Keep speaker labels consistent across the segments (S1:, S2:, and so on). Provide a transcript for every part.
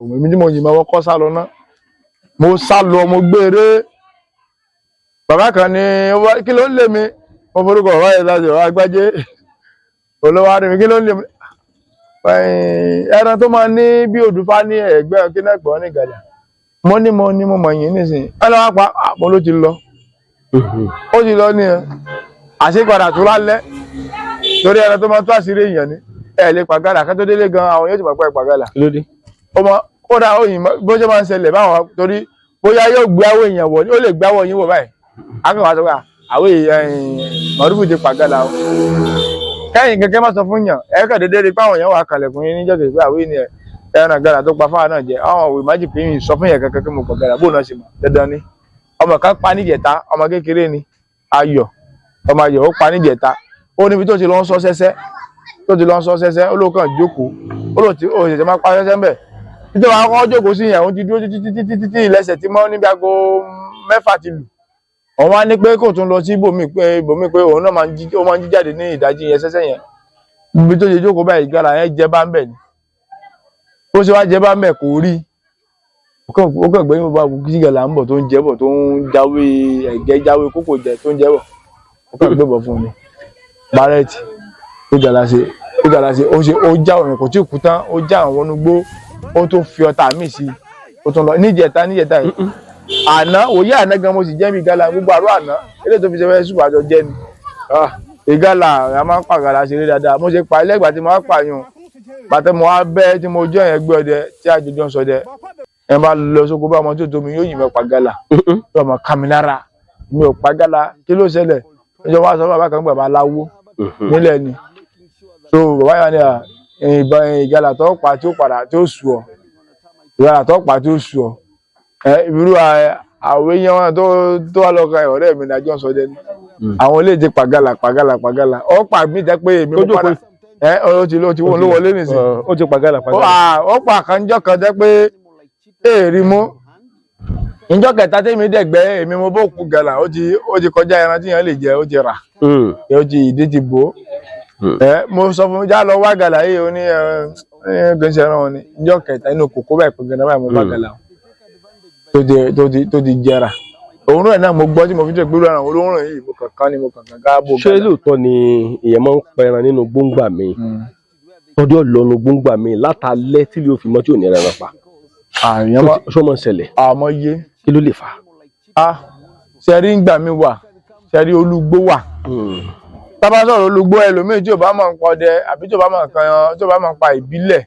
S1: Èmi tí mo yìnbọn, wọ́n kọ́ sá lọ ná. Mo sá lọ, mo gbére. Bàbá kan ní kí ló ń lé mi? Mo forúkọ bàbá yẹn láti ọ̀rọ̀ agbájé olówó àdìmí. Kí ló ń lé mi? Ẹran tó máa ní bí òdùfá ní ẹ̀gbẹ́ kí náà gbọ́n ní gàdà. Mo ní mo mọ̀ yín nísìnyí. Ẹ lọ́wọ́ pa mo ló ti lọ. Ó ti lọ ní ẹ àṣepadà tó lálẹ́, torí ẹran tó máa tó àṣírí èèyàn ni. Ẹ lè pàgádà kátó délé gan, àwọn yóò ti mọ̀ pé ẹ pàgádà.
S2: Kí ló dé?
S1: Ó mọ kódà ó yìn bó ṣe máa ń ṣẹlẹ̀ báwọn, torí bóyá yóò gbé àwọ̀ èèyàn wọ̀, ó lè gbé àwọ̀ yín wọ̀ báyìí. Akẹ́kọ̀ọ́ wa sọ pé àwọn èèyàn mọ̀rúfù ti pàgádà o. Kẹ́yìn kẹ́kẹ́ má sọ fún yàn, ẹ kàn déédéé rí pé àwọn èèyàn wà kalẹ̀kùn yín níjọ́ kejì pé àwọn ènìyàn ẹran gàdà tó pa fáwọn náà jẹ. Àwọn òwe májì pé yìí sọ fún yàn kankan kí mo pàgádà, bóun náà ṣe mọ̀ dandan ni. Ọmọ kan pa níjẹta, ọmọ kékeré ni, Ayọ̀, ọmọ Ayọ̀, ó pa níjẹta. Ó níbi tó ti lọ ń sọ sẹ́sẹ́, tó ti lọ ń sọ sẹ́sẹ́, ó ló kàn jókòó, ó lò tí ó ṣẹ̀ṣẹ̀ máa pa sẹ́sẹ́ ńbẹ̀. Títí wọn kọ́ jókòó sí yẹn, òun ti dúró títí títí títí tí ilẹ̀ṣẹ̀ ti mọ́, níbi aago 6 ti lù. Òun wá ní pé kò tún lọ sí ibòmíì, pé ibòmíì pé òun náà máa ń jí, ó máa ń jí jáde ní ìdájí yẹn sẹ́sẹ́ yẹn. Ibi tó ṣe jókòó báyìí, ìgalà yẹn jẹ bá ń bẹ̀ ni. Bó ṣe wá jẹ bá ń bẹ̀, kò rí. Ó kàn gbẹ́yìn bá kí ìgalà ń bọ̀, tó ń jẹ bọ̀, tó ń jáwé ẹ̀gẹ́, jáwé kókò jẹ, tó ń jẹ bọ̀. Ó kàn gbé bọ̀ fún un ni bárẹ̀tì. Ìgalà ṣe, ìgalà ṣe, ó ṣe, ó já òrùn, kò tí ì kú tán, ó já àwọn wọnú gbó, ó tún fi ọta míì sí i, ó tún lọ níjẹta, níjẹta yìí, àná, òye àná gan, mo sì jẹ́ mi ìgalà gbogbo àrò àná. Eléyìí tó fi ṣe fẹ́ sùpà àjọ jẹ́ ni. Ah, ìgalà a máa ń pàgàlà ṣeré dáadáa. Mo ṣe pa ilé ìgbà tí mo wá pààyàn bàtẹ́, mo wá bẹ́ tí mo jọ yẹn gbé ọdẹ tí àjọjọ ń sọdẹ. Ẹ bá lọ sóko bá ọmọ tó tó mi yóò yìnbọn pàgàlà, yóò máa ká mi lára. Mi ò pàgàlà, kí ló ṣẹlẹ̀? Ìjọba sọ fún bàbá kan, bàbá aláwo nílẹ̀ ni. So bàbá yẹn ni à ìbọn ìgalà tó pa tí ó padà tí ó sù ọ, ìgalà tó pa tí ó sù ọ. Ẹ irú àwọn èèyàn wọn tó wà lọ́kàn ọ̀rẹ́ mi ní àjọ sọdẹ ni. Àwọn ilé ti pàgàlà pàgàlà pàgàlà. Ọ pa mí jẹ́ pé èmi mo
S2: Tó jókòó.
S1: padà ẹ ó ti lọ, ti wọ́n ló wọlé nìsín.
S2: Ó ti pàgàlà pàgàlà.
S1: Ó pa àkànjọ kan jẹ́ pé èèrí mú. Ìjọ kẹta tèmi dẹ̀gbẹ́, èmi mo bó kú gàlà, ó ti kọjá ẹran tí yẹn lè jẹ, ó ti rà, ó ti ìdí ti bò ó. Ẹ mo sọ fún mi, já lọ wá gàlà yìí, ó ní ẹ ẹ kì í ṣe ẹran wọn ni. Ìjọ kẹta, inú kòkó báyìí pé gàlà báyìí, mo bá gàlà tó ti jẹrà. Òórùn ẹ̀ náà mo gbọ́ tí mo fi jẹ́ pé irú ẹran olóòórùn yìí, mo kàn kán ni, mo kàn kàn ká bò
S2: Ṣé
S1: gàlà.
S2: lóòótọ́ ni èèyàn máa ń pẹran nínú gbóngbà mi? Tọ́jú ọ̀lọ́nu gbóngbà mi látàlẹ́ tí lè fi mọ́ tí ò ní ẹran pa?
S1: Àyàn mọ́.
S2: Ṣó máa ń ṣẹlẹ̀?
S1: Àmọ́ iye.
S2: Kí ló lè fà á?
S1: A ṣẹ̀rí ń gbà mí wà, ṣẹ̀rí olúgbó wà. Tá bá sọ̀rọ̀ olúgbó, ẹlòmíì tí ò bá mọ̀ ń pa ọdẹ, àbí tí ò bá mọ̀ nǹkan, tí ò bá mọ̀ ń pa ìbílẹ̀,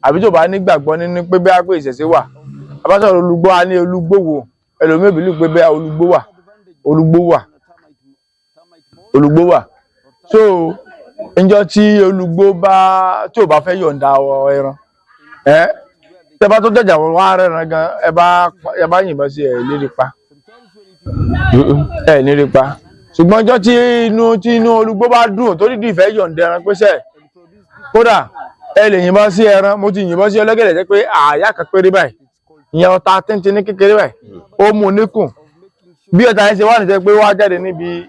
S1: àbí tí ò bá nígbàgbọ́ nínú pé bí a pé ìṣẹ̀ṣe wà, tá bá sọ̀rọ̀ olúgbó, a ní olúgbó wo? Ẹlòmíì bìlí pé bẹ́ẹ̀ olúgbó wà, olúgbó wà, olúgbó wà. So ǹjọ́ tí olúgbó bá tí ò bá fẹ́ yọ̀ǹda ẹran ẹ, tẹ́ bá tó jẹ̀jà wá rẹ̀ràn gan, ẹ bá yìnbọn sí ẹ lérí pa, ẹ ní rí pa. Ṣùgbọ́n ọjọ́ tí inú olúgbó bá dùn, tó dídì fẹ́ yọ̀ǹda ẹran pẹ́sẹ̀, kódà ẹ lè yìnbọn sí ẹran. Mo ti yìnbọn sí ọlọ́gẹ̀dẹ̀ jẹ́ pé àyà kan péré báyìí, ìyẹn ọta tíntínní kékeré báyìí, ó mú un níkùn. Bí ọta yẹn ṣe wà níjẹ́ pé wá jáde níbi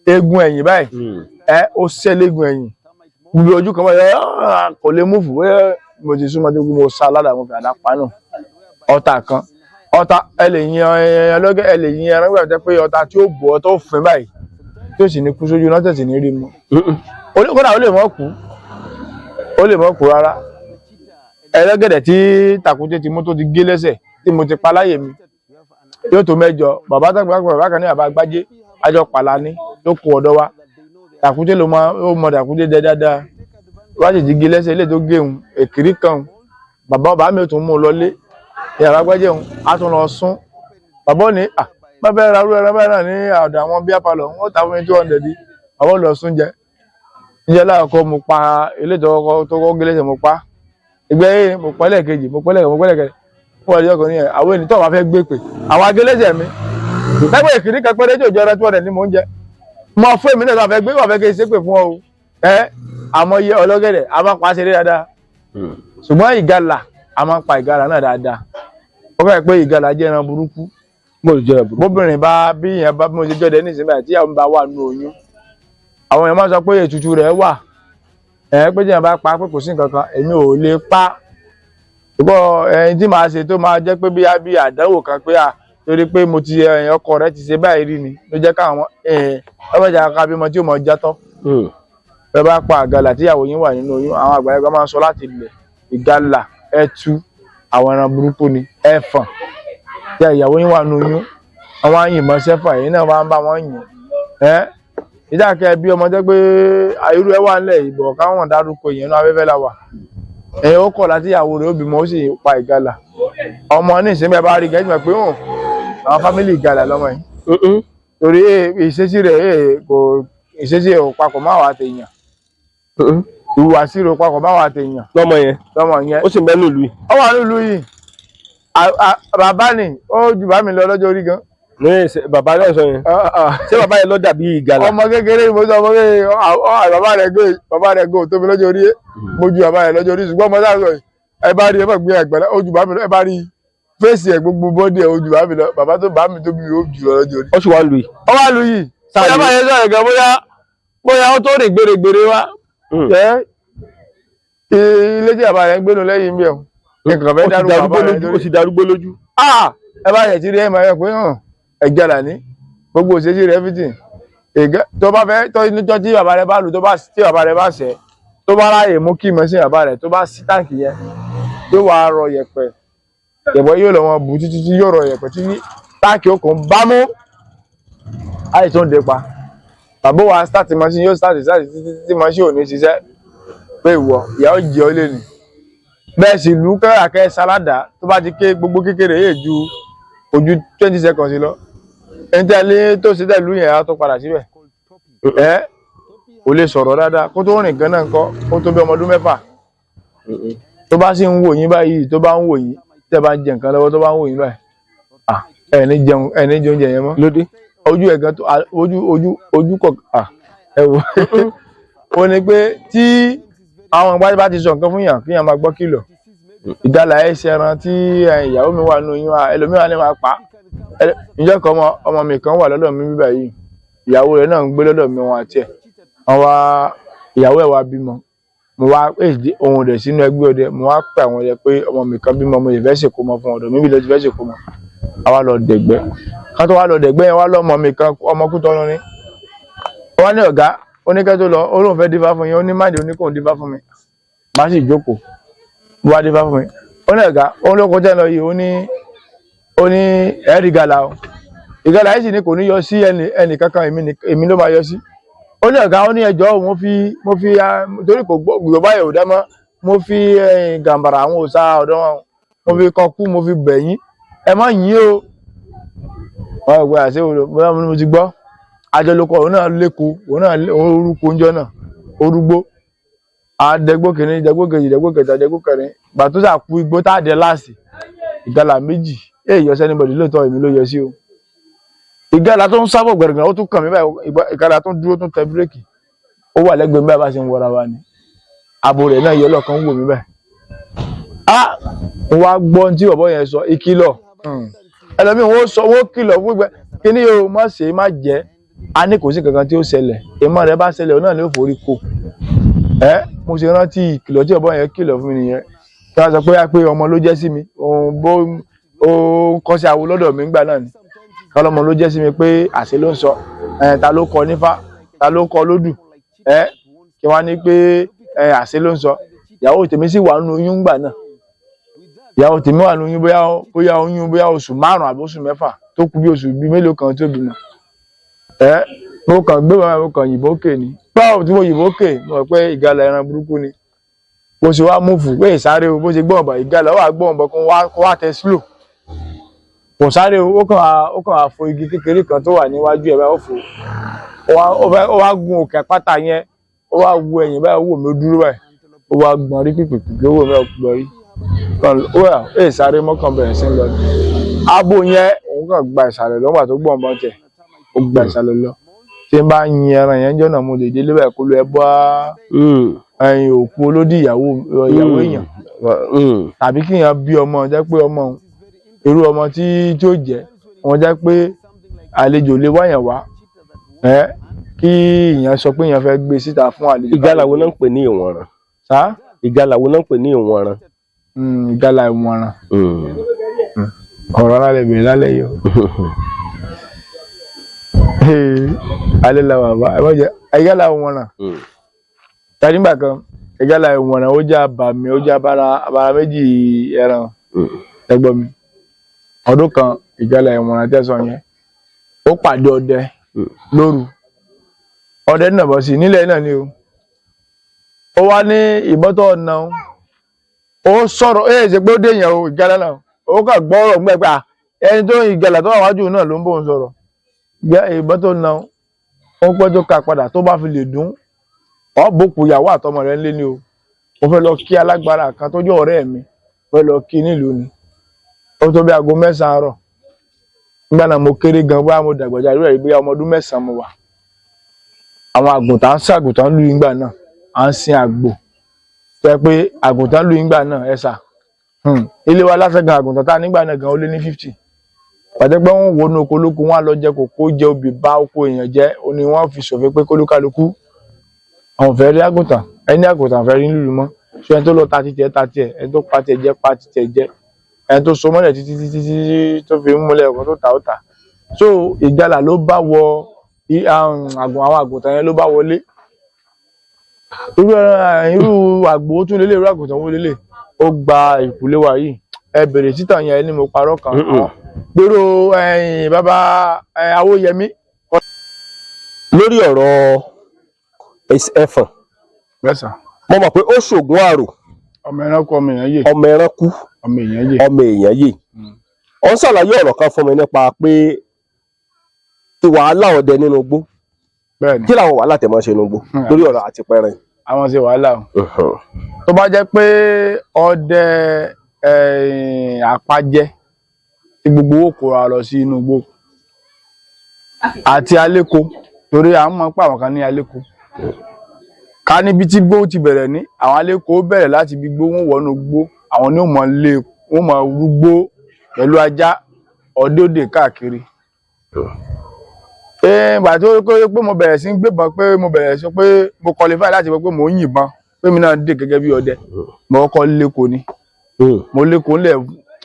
S1: eegun ẹ̀yìn báyìí, ẹ ó ṣẹ́ léegun ẹ̀yìn gbogbo ojú kan báyìí. Ah, kò lè múfù. Bóyá mo ti súnmọ́ tó mo sá aládàá, mo fi àdá pa náà. Ọta kan, ọta ẹ lè yin ọlọ́gẹ̀, ẹ lè yin ẹran gbàgbé pé ọta tí ó bọ̀ ọ́ tó fín báyìí, tí ó sì ní kú sójú náà, tẹ̀sí ní rí mu. Kódà ó lè mọ́ kú, ó lè mọ́ kú rárá. Ẹlẹ́gẹ̀dẹ̀ tí tàkúté ti mú, tó ti gé lẹ́sẹ̀, tí mo ti pa láyè mi, yóò tó 8. Bàbá tó gbàgbọ́, bàbá kan ní bàbá gbájé, àjọ pàlà ní ló kó ọ̀dọ̀ wa. Tàkúté ló mọ, ó mọ tàkúté dẹ dáadáa. Wá sì ti gé lẹ́sẹ̀ ilé tó gé òun èkìrí kan òun. Bàbá bàbá mi ò tún mú un lọlé yàrá gbájé òun, á tún lọ sún. Bàbá ò ní à bá fẹ́ ra irú ẹran báyìí náà ní ọ̀dọ̀ àwọn bíá palọ̀, wọ́n ta fún mi 200. Bàbá ò lọ sún jẹ níjẹ́. Láàkọ́ mo pa ilé tó kọ́ gé lẹ́sẹ̀, mo pa ìgbẹ́ yìí, mo pa lẹ́ẹ̀kejì, mo pa lẹ́ẹ̀kejì, mo pa lẹ́ẹ̀kejì fún ọjọ́ kan ní ẹ̀. Àwọn ènìyàn tó wà fẹ́ gbé pè àwọn agélẹ́sẹ̀ mi lẹ́gbẹ̀ẹ́ ìkíní kan péré tí òjò ẹran 200 ní mò ń jẹ mọ fún èmi náà tó wà fẹ́ gbé, wà fẹ́ kí n ṣépè fún ọ o. Ẹ àmọ́ iye ọlọ́gẹ̀dẹ̀ a máa pa ṣeré dáadáa, ṣùgbọ́n ìgalà, a máa pa ìgalà náà dáadáa. Ó fẹ́ pé ìgalà jẹ́ ẹran burúkú.
S2: Mo lè jẹ́ ẹran burúkú.
S1: Bóbìnrin bá bí yẹn bá bí mo ṣe jọ́dẹ ní ìsinmi àti ìyàwó mi bá wà nínú oyún, àwọn èèyàn máa sọ pé ètùtù rẹ̀ wà, ẹ pé tí yẹn bá pa pé kò sí nǹkan kan. Èmi ò lè pa. Ṣùgbọ́n ẹyin tí màá ṣe tó máa jẹ́ pé bí bí àdánwò kan pé à torí pé mo ti ẹyin ọkọ rẹ ti ṣe báyìí rí ni ló jẹ́ káwọn ọmọdé ká bímọ tí ó mọ játọ́. Bẹ́ẹ̀ bá pa àgàlà tíyàwó yín wà nínú oyún, àwọn àgbàlagbà máa ń sọ láti ilẹ̀, ìgalà, ẹtu, àwọn ẹran burúkú ni, ẹfọ̀n. Tí ìyàwó yín wà nínú oyún, àwọn á yìnbọn sẹ́fà, ẹ̀yin náà máa ń bá wọn yìn. Ẹ́ ìdákẹ́ bí ọmọ jẹ́ pé irú ẹ wà ńlẹ̀ ìbọ̀ káwọn dárúkọ èèyàn inú afẹ́fẹ́ la wà. Ẹ̀yin ó kọ̀ láti ìyàwó rẹ̀ ó bímọ, ó sì pa ìgalà. Ọmọ ní ìsinmi ẹ bá rí gẹ́gẹ́ mọ̀ pé hàn àwọn family ìgalà lọ́mọ yìí. Torí ìṣesí rẹ̀ kò, ìṣesí ẹ̀ ò papọ̀ máa wà tèèyàn. Ìhùwàsí rẹ̀ ò papọ̀ máa wà tèèyàn.
S2: Lọ́mọ yẹn.
S1: Lọ́mọ yẹn.
S2: Ó sì ń bẹ nílùú yìí.
S1: Ó wà nílùú yìí. Bàbá ni ó ju bá mi lọ lọ́jọ́ orí gan.
S2: Ní bàbá rẹ̀ sọ yẹn. Ṣé bàbá yẹn ló dàbí ìgalà?
S1: Ọmọ kékeré ni mo sọ, ọmọ kékeré, bàbá rẹ̀ gbé, bàbá rẹ̀ gbé tó mi lọ́jọ́ orí, mo ju bàbá rẹ̀ lọ́jọ́ orí, ṣùgbọ́n ọmọ sáà sọ yìí, ẹ bá rí, ẹ bá gbé àgbàlá, ó ju bá mi lọ, ẹ bá rí face ẹ̀, gbogbo body ẹ̀, ó ju bá mi lọ. Bàbá tó bá mi tó bí ó jù lọ lọ́jọ́ orí.
S2: Ó sì wà nílùú yìí.
S1: Ó wà lù yìí.
S2: Sáà
S1: Bóyá
S2: ni.
S1: bá yẹn sọ̀rọ̀ gan, bóyá ó tó rìn gbèrègbèrè wá. Ẹ ilé tí bàbá rẹ̀ ń gbénu lẹ́yìn bí ẹ̀ nǹkan fẹ́
S2: Ó ti
S1: dárúkọ
S2: darúgbó
S1: bàbá rẹ̀
S2: lójú.
S1: torí
S2: Ó ti darúgbó lójú.
S1: Ah, ẹ bá yẹ ti rí, ẹ máa yẹ pé hàn ẹ̀jẹ̀ là ní gbogbo òṣèṣì rẹ̀, everything. Ègé tó bá fẹ́ tó níjọ́ tí bàbá rẹ̀ bá lù, tó bá tí bàbá rẹ̀ bá ṣẹ̀, tó bá ráyè mú kí ìmọ̀ sí bàbá rẹ̀, tó bá sí táǹkì yẹn, yóò wá rọ yẹ̀pẹ̀, yẹ̀pẹ̀ yóò lọ wọn bù títí tí yóò rọ yẹ̀pẹ̀ tí táǹkì okùn bá mú àìsàn dé pa. Bàbá wa start machine, yóò start start títí tí machine ò ní ṣiṣẹ́ pé ìwọ ìyá ó jẹ ọ́ lé ní bẹ́ẹ̀ sì lù kẹ́rà sáládà tó bá ti ké gbogbo kékeré yé ju ojú 20 seconds lọ, ẹni tí a lé tó ṣe tẹ̀lú yẹn á tó padà síbẹ̀. Ẹ kò lè sọ̀rọ̀ dáadáa kó tó rìn gan náà ńkọ́, kó tó bí ọmọ ọdún 6. Tó bá sì ń wò yín báyìí, tó bá ń wò yín, tẹ́ bá ń jẹ nǹkan lọ́wọ́, tó bá ń wò yín báyìí, ah, ẹ ní jẹun, ẹ ní jẹ oúnjẹ yẹn mọ́.
S2: Lóde.
S1: Ojú ẹ̀ gan tó ojú ojú ojú kọ̀, ah, ẹ wò ó ní pé tí àwọn ìgbà bá ti sọ nǹkan fún yàn, kí yàn máa gbọ́ kìlọ̀. Ìgalà ẹ ṣe ẹran tí ìyàwó mi wà nù yín wa, ẹlòmíràn ni máa pa á. Ìjọ kan, ọmọ mi kan wà lọ́dọ̀ mi bíbá yìí, ìyàwó rẹ̀ náà ń gbé lọ́dọ̀ mi, wọn àti ẹ̀ wọn wá, ìyàwó ẹ̀ wá bímọ. Mo wá èdè ohun rẹ̀ sínú ẹgbẹ́ ọdẹ, mo wá pè àwọn ọdẹ pé ọmọ mi kan bímọ, mo lè fẹ́ ṣèkómọ fún ọ̀dọ̀ mi bí lọ ti fẹ́ ṣèkómọ. Àwa lọ dẹ̀gbẹ́, ká tó wá lọ dẹ̀gbẹ́ yẹn, wá lọ́mọ mi kan, ọmọ Kútọ́nù ni. Wọ́n ní ọ̀gá oníkẹ́ tó lọ, ó lóun fẹ́ dífá fún yín. Ó ní máàdì oníkóun dífá fún mi, má sì jókòó, bó wá dífá fún mi. Ó ní ọ̀gá, ó ló kọjá lọ yìí, ó ní ẹ̀rí gàlà o, ìgalà yìí sì ni kò ní yọ sí ẹnì ẹnì kankan, èmi ló máa yọ sí. Ó ní ọ̀gá, ó ní ẹjọ́, mo fi torí kò gbọ́ Yorùbá yóò dá mọ́, mo fi gàǹbàrà àwọn òòṣà ọ̀dọ́ wọn, mo fi kọkú, mo fi bẹ̀yìn, ẹ má yín o. Wọ́n gbé àṣẹ wò bóyá mo ti gbọ́ àjọlòkọ, òun náà lẹ́kọ̀ọ́, òun náà orúkọ oúnjẹ náà orúgbó àdẹgbó kìíní, dẹgbó kejì, dẹgbó kẹta, dẹgbó kẹrin, gbà tó sà kú igbó tá a dẹ láàsì, ìgalà méjì èyí yọ sẹ́nibọ̀dì lóòótọ́, èmi ló yọ sí o. Ìgalà tó ń sábọ̀ gbẹ̀rẹ̀gbẹ̀rẹ̀, ó tún kàn mí báyìí, ìgalà tó ń dúró, tún tẹ bírèkì, ó wà lẹ́gbẹ̀ẹ́ mi báyìí, bá ṣe ń wọra wa ni abo rẹ̀ náà yọ lọ́kàn ń wò mí báyìí. Ah, mo wá gbọ́ ohun tí bọ̀bọ́ yẹn sọ, ìkìlọ̀. Ẹlòmíì wọ́n sọ, wọ́n kìlọ̀ fún ìgbẹ́ kíní yóò má ṣe má jẹ́ a ní kò sí kankan tí ó ṣẹlẹ̀, ìmọ̀ rẹ̀ bá ṣẹlẹ̀, òun náà ni ó forí ko ẹ. Mo ṣe rántí ìkìlọ̀ tí bọ̀bọ́ yẹn kìlọ̀ fún mi nìyẹn, kí wọ́n sọ pé pé ọmọ ló jẹ́ sí mi, òun bó ó ń kọ́ṣẹ́ awo lọ́dọ̀ mi ńgbà náà ni, kọ́lọ́mọ ló jẹ́ sí mi pé àṣẹ ló ń sọ ẹ, ta ló kọ nífá, ta ló kọ lódù ẹ, kí wọ́n á ní pé ẹ àṣẹ ló ń sọ. Ìyàwó tèmi sì wà nínú oyún ńgbà náà, ìyàwó tèmi wà nínú oyún, bóyá oyún bóyá oṣù 5 àbí oṣù 6 tó kù bí oṣù bíi mélòó kan tó bímọ. Ẹ mo kàn gbé bàbá, mo kàn yìnbọn òkè ni. Báwo tí mo yìnbọn òkè, mo rò pé ìgalà ẹran burúkú ni. Bó ṣe wá move pé ìsáré o, bó ṣe gbọ́n ọ̀bà ìgalà, ó wà gbọ́n ọ̀bà kó wá tẹ slow, kò sáré o. Ó kàn á fo igi kékeré kan tó wà níwájú ẹ̀ báyìí, ó fò ó wá gun òkè àpáta yẹn, ó wá wo ẹ̀yìn báyìí, ó wò mí, ó dúró báyìí, ó wá gbọ̀n rí pìpìpì, ó wò mí, ó gbọ̀n rí kan, ó wà ẹ̀ sáré mọ́kàn bẹ̀rẹ̀ sí ń lọ. Abo yẹn, òun kàn gba ìsàlẹ̀ lọ́gbà tó gbọ̀n bọ́n tẹ̀, ó gba ìsàlẹ̀ lọ. Tí n bá yin ẹran yẹn jọ́nà, mo lè délé báyìí kó lọ ẹ bá ẹyin òkú olódì ìyàwó èèyàn, tàbí kí èèyàn bí ọmọ jẹ́ pé ọmọ òun, irú ọmọ tí ó jẹ́ wọn jẹ́ pé àlejò lè wáyàn wá ẹ, kí èèyàn sọ pé èèyàn fẹ́ gbé síta fún àlejò.
S2: Ìgalà wo náà ń pè ní ìwọ̀nràn?
S1: Sá.
S2: Ìgalà wo náà ń pè ní ìwọ̀nràn?
S1: Ìgalà ìwọ̀nràn. Ọ̀rọ̀ alálẹ̀ bèrè lálẹ́ yìí o. Alẹ́ la wà bá ẹ má jẹ ìgalà ìwọ̀nràn. Tàbí nígbà kan ìgalà ìwọ̀nràn ó jẹ́ àbàmì, ó jẹ́ abara méjì ẹran. Ẹgbọ́n mi, ọdún kan ìgalà ìwọ̀nràn tẹ̀sán yẹn ó pàdé ọdẹ lóru. Ọdẹ náà bọ̀ sí nílẹ̀ náà ni o. Ó wá ní ìbọn tó ọ̀nà ó sọ̀rọ̀ ẹ̀ ṣe pé ó dé yẹn o, ìgalà náà ó kà gbọ́ ọ̀rọ̀ gbẹ́ pé ẹni tó ìgalà tó wà wájú náà ló ń bóun sọ̀rọ̀. Ìbọn tó na ó pẹ́ tó ka padà tó bá fi lè dún ọ́ bòkù ìyàwó àtọmọ rẹ̀ ńlé ni o. Mo fẹ́ lọ kí alágbára kan tó jẹ́ ọ̀rẹ́ mi, fẹ́ lọ kí nílùú ni. Ó tó bí aago 9 àárọ̀. Nígbà náà mo kéré gan, bóyá mo dàgbà jáde rẹ̀, bóyá ọmọ ọdún 9 mo wà. Àwọn àgùntàn ń ṣàgùntàn lù nígbà náà, à ń sin àgbò. Tó yẹ pé àgùntàn lù nígbà náà ẹ sà. Ilé wa lásán gan àgùntàn tá nígbà náà gan ó lé ní 50. Pàtẹ́ pé wọ́n wọnú oko olóko, wọn á lọ jẹ kòkó, jẹ obì, bá oko èèyàn jẹ́. Ó ní wọ́n fi ṣòfin pé kólúkálukú àwọn fẹ́ rí àgùntàn, ẹni àgùntàn fẹ́ rí nílùú mọ́. Ṣé ẹni tó lọ ta títẹ̀ ta tiẹ̀, ẹni tó pa tiẹ̀ jẹ́ pa títẹ̀ jẹ́, ẹni tó so mọ́lẹ̀ títí títí títí tó fi ń múlẹ̀ ọkọ̀ tó ta ó ta. So ìgalà ló bá wọ àwọn àgùntàn yẹn ló bá wọlé. Irú ẹran, irú àgbò tún lélẹ̀, irú àgùntàn wo lélẹ̀, ó gba ìkúlé wa yìí. Ẹ bèrè títàn yẹn ni mo parọ́ kan. Gbèrò bàbá Awóyẹmí.
S2: Lórí ọ̀rọ̀ ẹfọ̀n,
S1: Bẹ́sà.
S2: mo mọ̀ pé ó ṣògùn àrò.
S1: Ọmọ ẹranko ọmọ èèyàn yè.
S2: Ọmọ ẹranko
S1: ọmọ èèyàn yè.
S2: Ọmọ èèyàn yè. Ó ń ṣàlàyé ọ̀rọ̀ kan fún mi nípa pé wàhálà ọdẹ nínú igbó.
S1: Bẹ́ẹ̀ni.
S2: Kí làwọn wàhálà tẹ̀ máa ṣe nínú igbó lórí ọ̀rọ̀ àti pẹran?
S1: Àwọn ṣe wàhálà o. Tó bá jẹ́ pé ọdẹ àpajẹ tí gbogbo owó kóra lọ sí inú igbó àti aléko, torí à ń mọ̀ pé àwọn kan ní aléko ká níbi tí gbó ti bẹ̀rẹ̀ ní àwọn aléko bẹ̀rẹ̀ láti ibi gbó wọn wọnú gbó, àwọn ní ò mọ̀ lé wọn mọ̀ rúgbó pẹ̀lú ajá ọdẹ òde káàkiri. Ìgbà tó pé mo bẹ̀rẹ̀ sí ń gbébọn, pé mo bẹ̀rẹ̀ sí pé mo qualify láti pé mo ń yìnbọn, pé mi náà dé gẹ́gẹ́ bí ọdẹ, mo kọ́kọ́ léko ni. Mo léko ńlẹ̀,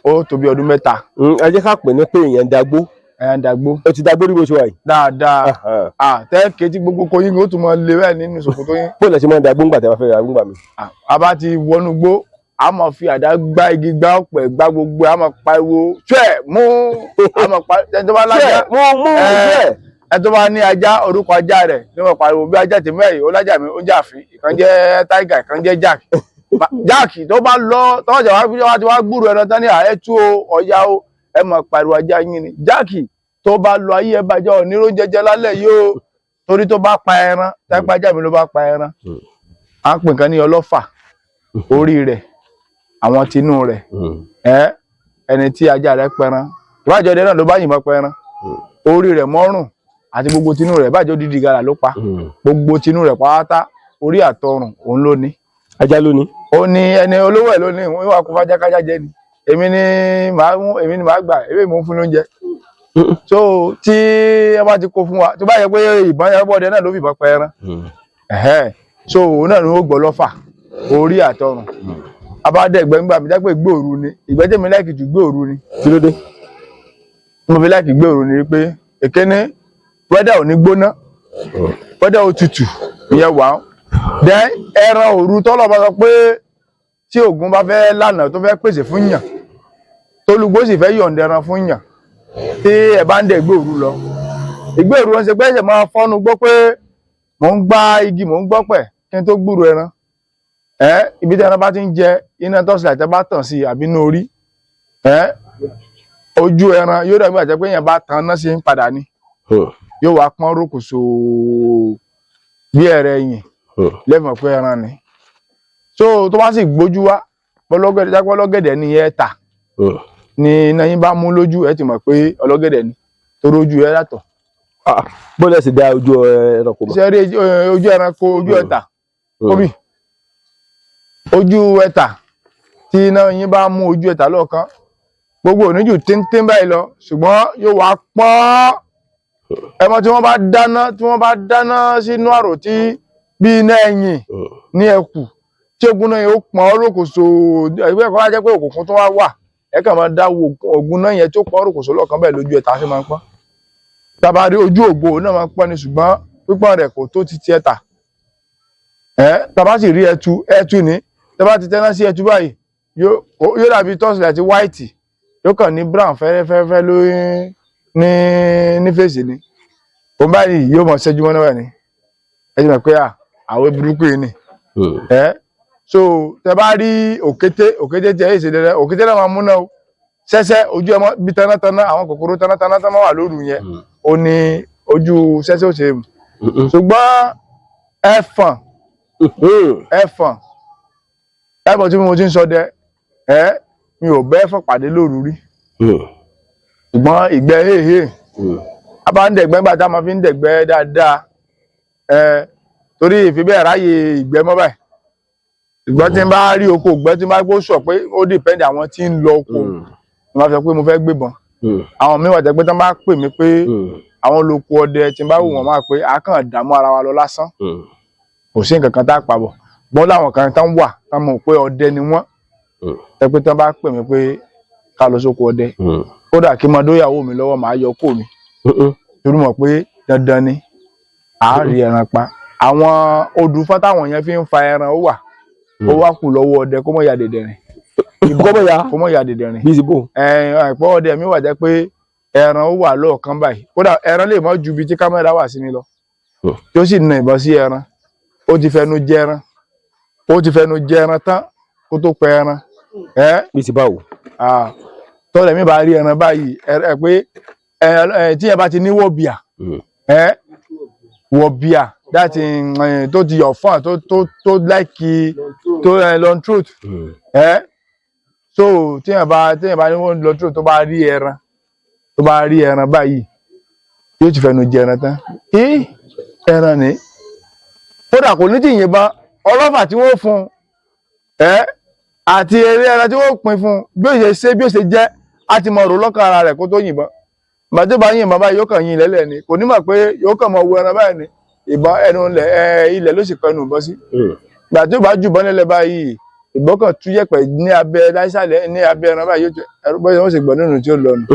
S1: ó tó bí ọdún 3.
S2: Ẹ jẹ́ ká pè ní pé èèyàn dagbó.
S1: Ẹ̀yàn dàgbó.
S2: Ó ti dagbó rí bó ṣe wà yìí?
S1: Dáadáa. Tẹ́ẹ̀kẹ́ tí gbogbo koyin ó tún mọ lé bẹ́ẹ̀ nínú ṣòkòtò yín.
S2: Bó lẹ ṣe máa ń dagbó ńgbà tẹ́ bá fẹ́ dagbó ńgbà mi?
S1: A bá ti wọnú gbó, a máa fi àdá gbá igi, gbá ọ̀pẹ, gbá gbogbo, a máa pariwo tíẹ̀ mú, a máa pariwo ẹni tó bá lájá.
S2: Mú mú.
S1: Ẹni tó bá ní ajá, orúkọ ajá rẹ̀ ní wọ́n pariwo. Bí ajá tèmi ẹ̀yìn ó lájà mi, ó jẹ́ àfin, ìkan jẹ́ tiger, ìkan jẹ́ Jack. Jack tó bá lọ tọ́jà wá fi wá ti wá gbúrò ẹran tán ní ààrẹ tú o, ọ̀yá o, ẹ máa pariwo ajá yín ni Jack. Tó bá lọ, ayé ẹ bàjẹ́, onírò jẹjẹ lálẹ́ yìí o, torí tó bá pa ẹran tápá ajá mi ló bá pa ẹran. À ń pè nǹkan ní ọlọ́fà, orí rẹ̀, àwọn tinú rẹ̀. Ẹ ẹni tí ajá rẹ̀ pẹran, ìbájọ́ ọdẹ náà ló bá yìnbọn pẹran, orí rẹ̀ mọ́rùn àti gbogbo tinú rẹ̀, ìbájọ́ dídì gàrà ló pa, gbogbo tinú rẹ̀ pátá, orí àtọrùn, òun ló ní.
S2: Ajá ló ní.
S1: Ó ní ẹni olówó ẹ̀ ló ní ìwọ̀n wà kó fájákájá jẹ ni. Èmi ni màá mú, èmi ni màá gbà, èmi mò ń fún lóúnjẹ. So tí ẹ bá ti kó fún wa, tó bá yẹ pé ìbọn yẹn bọ́ọ̀dẹ náà ló fìbọn pa ẹran, so òun náà ni ó gbọ́ lọ́fà, orí àtọrùn. Abádẹ́gbẹ́ ńgbà mi jápé gbòòrú ni ìgbẹ́ tèmi like jù, gbòòrú ni.
S2: Kí ló dé?
S1: Mo fi like gbòòrú ni pé èkéní, weather ò ní gbóná, weather ò tutù, ìyẹn wà á. Then ẹran òru, tọ́lọ̀ bá sọ pé tí Ògún bá fẹ́ lànà tó fẹ́ pèsè fún yàn, tólúgbó sì fẹ́ yọ̀ǹda ẹran fún yàn, tí ẹ bá ń dẹ̀ gbòòrú lọ, ìgbòòrú wọn ṣe pé ẹsẹ̀ máa fọ́nu gbọ́ pé mò ń gbá igi, mò ń gbọ́ pẹ̀ kí n tó gbúrò ẹran. Ẹ ibi tí ẹran bá ti ń jẹ, iná torchlight tẹ́ bá tàn sí àbí inú orí ẹ, ojú ẹran yóò dàbí àjẹ pé èèyàn bá tan iná sí ń padà ni, yóò wá pọ́n rókòso bí ẹ̀rẹ̀ ẹ̀yìn lẹ́mọ̀ pé ẹran ni. So tó bá sì gbójú wá ọlọ́gẹ̀dẹ̀, jápẹ́ ọlọ́gẹ̀dẹ̀ ni ẹ tà ni iná yín bá mú lójú, ẹ ti mọ̀ pé ọlọ́gẹ̀dẹ̀ ni, torí ojú ẹ yàtọ̀.
S2: Bó lẹ sì dá ojú ẹranko mọ̀?
S1: Ṣe rí ojú ẹranko, ojú ẹ̀tà kóbì, ojú ẹ̀tà, tí iná yín bá mú ojú ẹ̀tà lọ́ọ̀kan, gbogbo oníjù tíntín báyìí lọ, ṣùgbọ́n yóò wá pọ́n. Ẹmọ tí wọ́n bá dáná, tí wọ́n bá dáná sínú àrò tí bí iná ẹ̀yìn ní ẹkù tí Tí ogun náà yẹn ó pọn rókòso, ẹgbẹ́ kan wá jẹ́ pé òkùnkùn tó wá wà, ẹ kàn máa dá wo ogun náà yẹn tó pọn rókòso lọ́ọ̀kan bẹ́ẹ̀ lójú ẹ̀ta fi máa ń pọ́n. Tábà rí ojú ògbó náà máa ń pọ́n ni, ṣùgbọ́n pípọ́n rẹ̀ kò tó ti tiẹ̀ tà. Ẹ tábà sì rí ẹtu, ẹtu ní tábà ti tẹ́ná sí ẹtu báyìí, yóò dàbí torchlight white, yóò kàn ní brown fẹ́rẹ́fẹ́rẹ́ lórí ní fèsì ni. Òun báyìí yóò mọ̀ ṣẹ́jú mọ́ná báyìí ni. Ẹ ti mọ̀ pé à àwọn burúkú yìí ni. Ẹ so tẹ bá rí òkété, òkété tí ẹ yìí ṣe dẹdẹ, òkété náà máa múná o. Ṣẹṣẹ ojú ẹ mọ bí tanátaná, àwọn kòkòrò tanátaná tó máa wà lóru yẹn, ó ní ojú ṣẹṣẹ ó ṣe. Ṣùgbọ́n ẹfọ̀n, ẹfọ̀n, ẹfọ̀n tí mo ti ń ṣọdẹ, ẹ mi ò bẹ́ ẹfọ̀n pàdé lóru rí. Ṣùgbọ́n ìgbẹ́ héhé a bá ń dẹ̀gbẹ́ nígbà tá a máa fi ń dẹ̀gbẹ́ dáadáa, ẹ torí ìfi bẹ́ẹ̀ ráyè ìgbẹ́ mọ́ báyìí. Ṣùgbọ́n tí n bá rí oko ìgbẹ́, tí n bá gbó sọ pé ó depend àwọn tí ń lọ oko, n bá sọ pé mo fẹ́ gbébọn, àwọn míì wà tẹ́ pé tí wọ́n bá pè mí pé àwọn olóko ọdẹ, tí n bá wù wọ́n máa pé a kàn dààmú ara wa lọ lásán, kò sí nǹkan kan tá a pa bọ̀. Gbọ́n láwọn kan tán wà tán mọ̀ pé ọdẹ ni wọ́n, tẹ́ pé tí wọ́n bá pè mí pé ká lọ sóko ọdẹ, kódà kí n máa dóyàwó mi lọ́wọ́, màá yọ kó mi, torí mọ̀ pé dandan ni à á rí ẹran pa. Àwọn odùfá táwọn yẹn fi ń fa ẹran ó wà, ó wá kù lọ́wọ́ ọdẹ kó mọ̀ ya dẹ̀dẹ̀rìn.
S2: Kọ́mọ̀ ya.
S1: Kó mọ̀ ya dẹ̀dẹ̀rìn.
S2: Bí ìsìnbó.
S1: Àìpọ́ ọdẹ mi wà jẹ́ pé ẹran ó wà lọ́ọ̀kan báyìí, kódà ẹran lè mọ́ ju ibi tí kámẹ́rà wà sí mi lọ, tí ó sì na ìbọn sí ẹran, ó ti fẹnu jẹ ẹran, ó ti fẹnu jẹ ẹran tán kó tó pẹ ẹran ẹ.
S2: Bí ti báwo?
S1: Tọ́lẹ̀ mi bá rí ẹran báyìí, ẹ pé ẹ tí yẹn bá ti ní wọ̀bìà, ẹ wọ̀bìà láti tó ti yọ̀ fún à tó like tó long throat. Ẹ so tí yẹn bá ní wọ́n long throat, tó bá rí ẹran, tó bá rí ẹran báyìí, yóò ti fẹnu jẹ ẹran tán. Ẹ ẹran ni, kódà kò ní tí yìnbọn ọlọ́fà tí wọ́n fún ẹ àti eré ẹran tí wọ́n pín fún, bí ó ṣe ṣe bí ó ṣe jẹ́, á ti mọ rò lọ́kàn ara rẹ̀ kó tó yìnbọn. Ìgbà tó bá yìnbọn báyìí, yóò kàn yìn lẹ́lẹ̀ ni, kò ní mọ̀ pé yóò kàn mọ wo ẹran báyìí ni. Ìbọn ẹnu ilẹ̀, ẹ ilẹ̀ ló sì kọ ẹnu ìbọn sí. Ìgbà tó bá jù bọ́n nílẹ̀ báyìí, ìbọn kan tú yẹ̀pẹ̀ ní abẹ́ láìsàlẹ̀ ní abẹ́ ẹran báyìí, yóò ẹrú bọ́sẹ̀ wọ́n sì gbọ́ nínú tí ó lọ nù.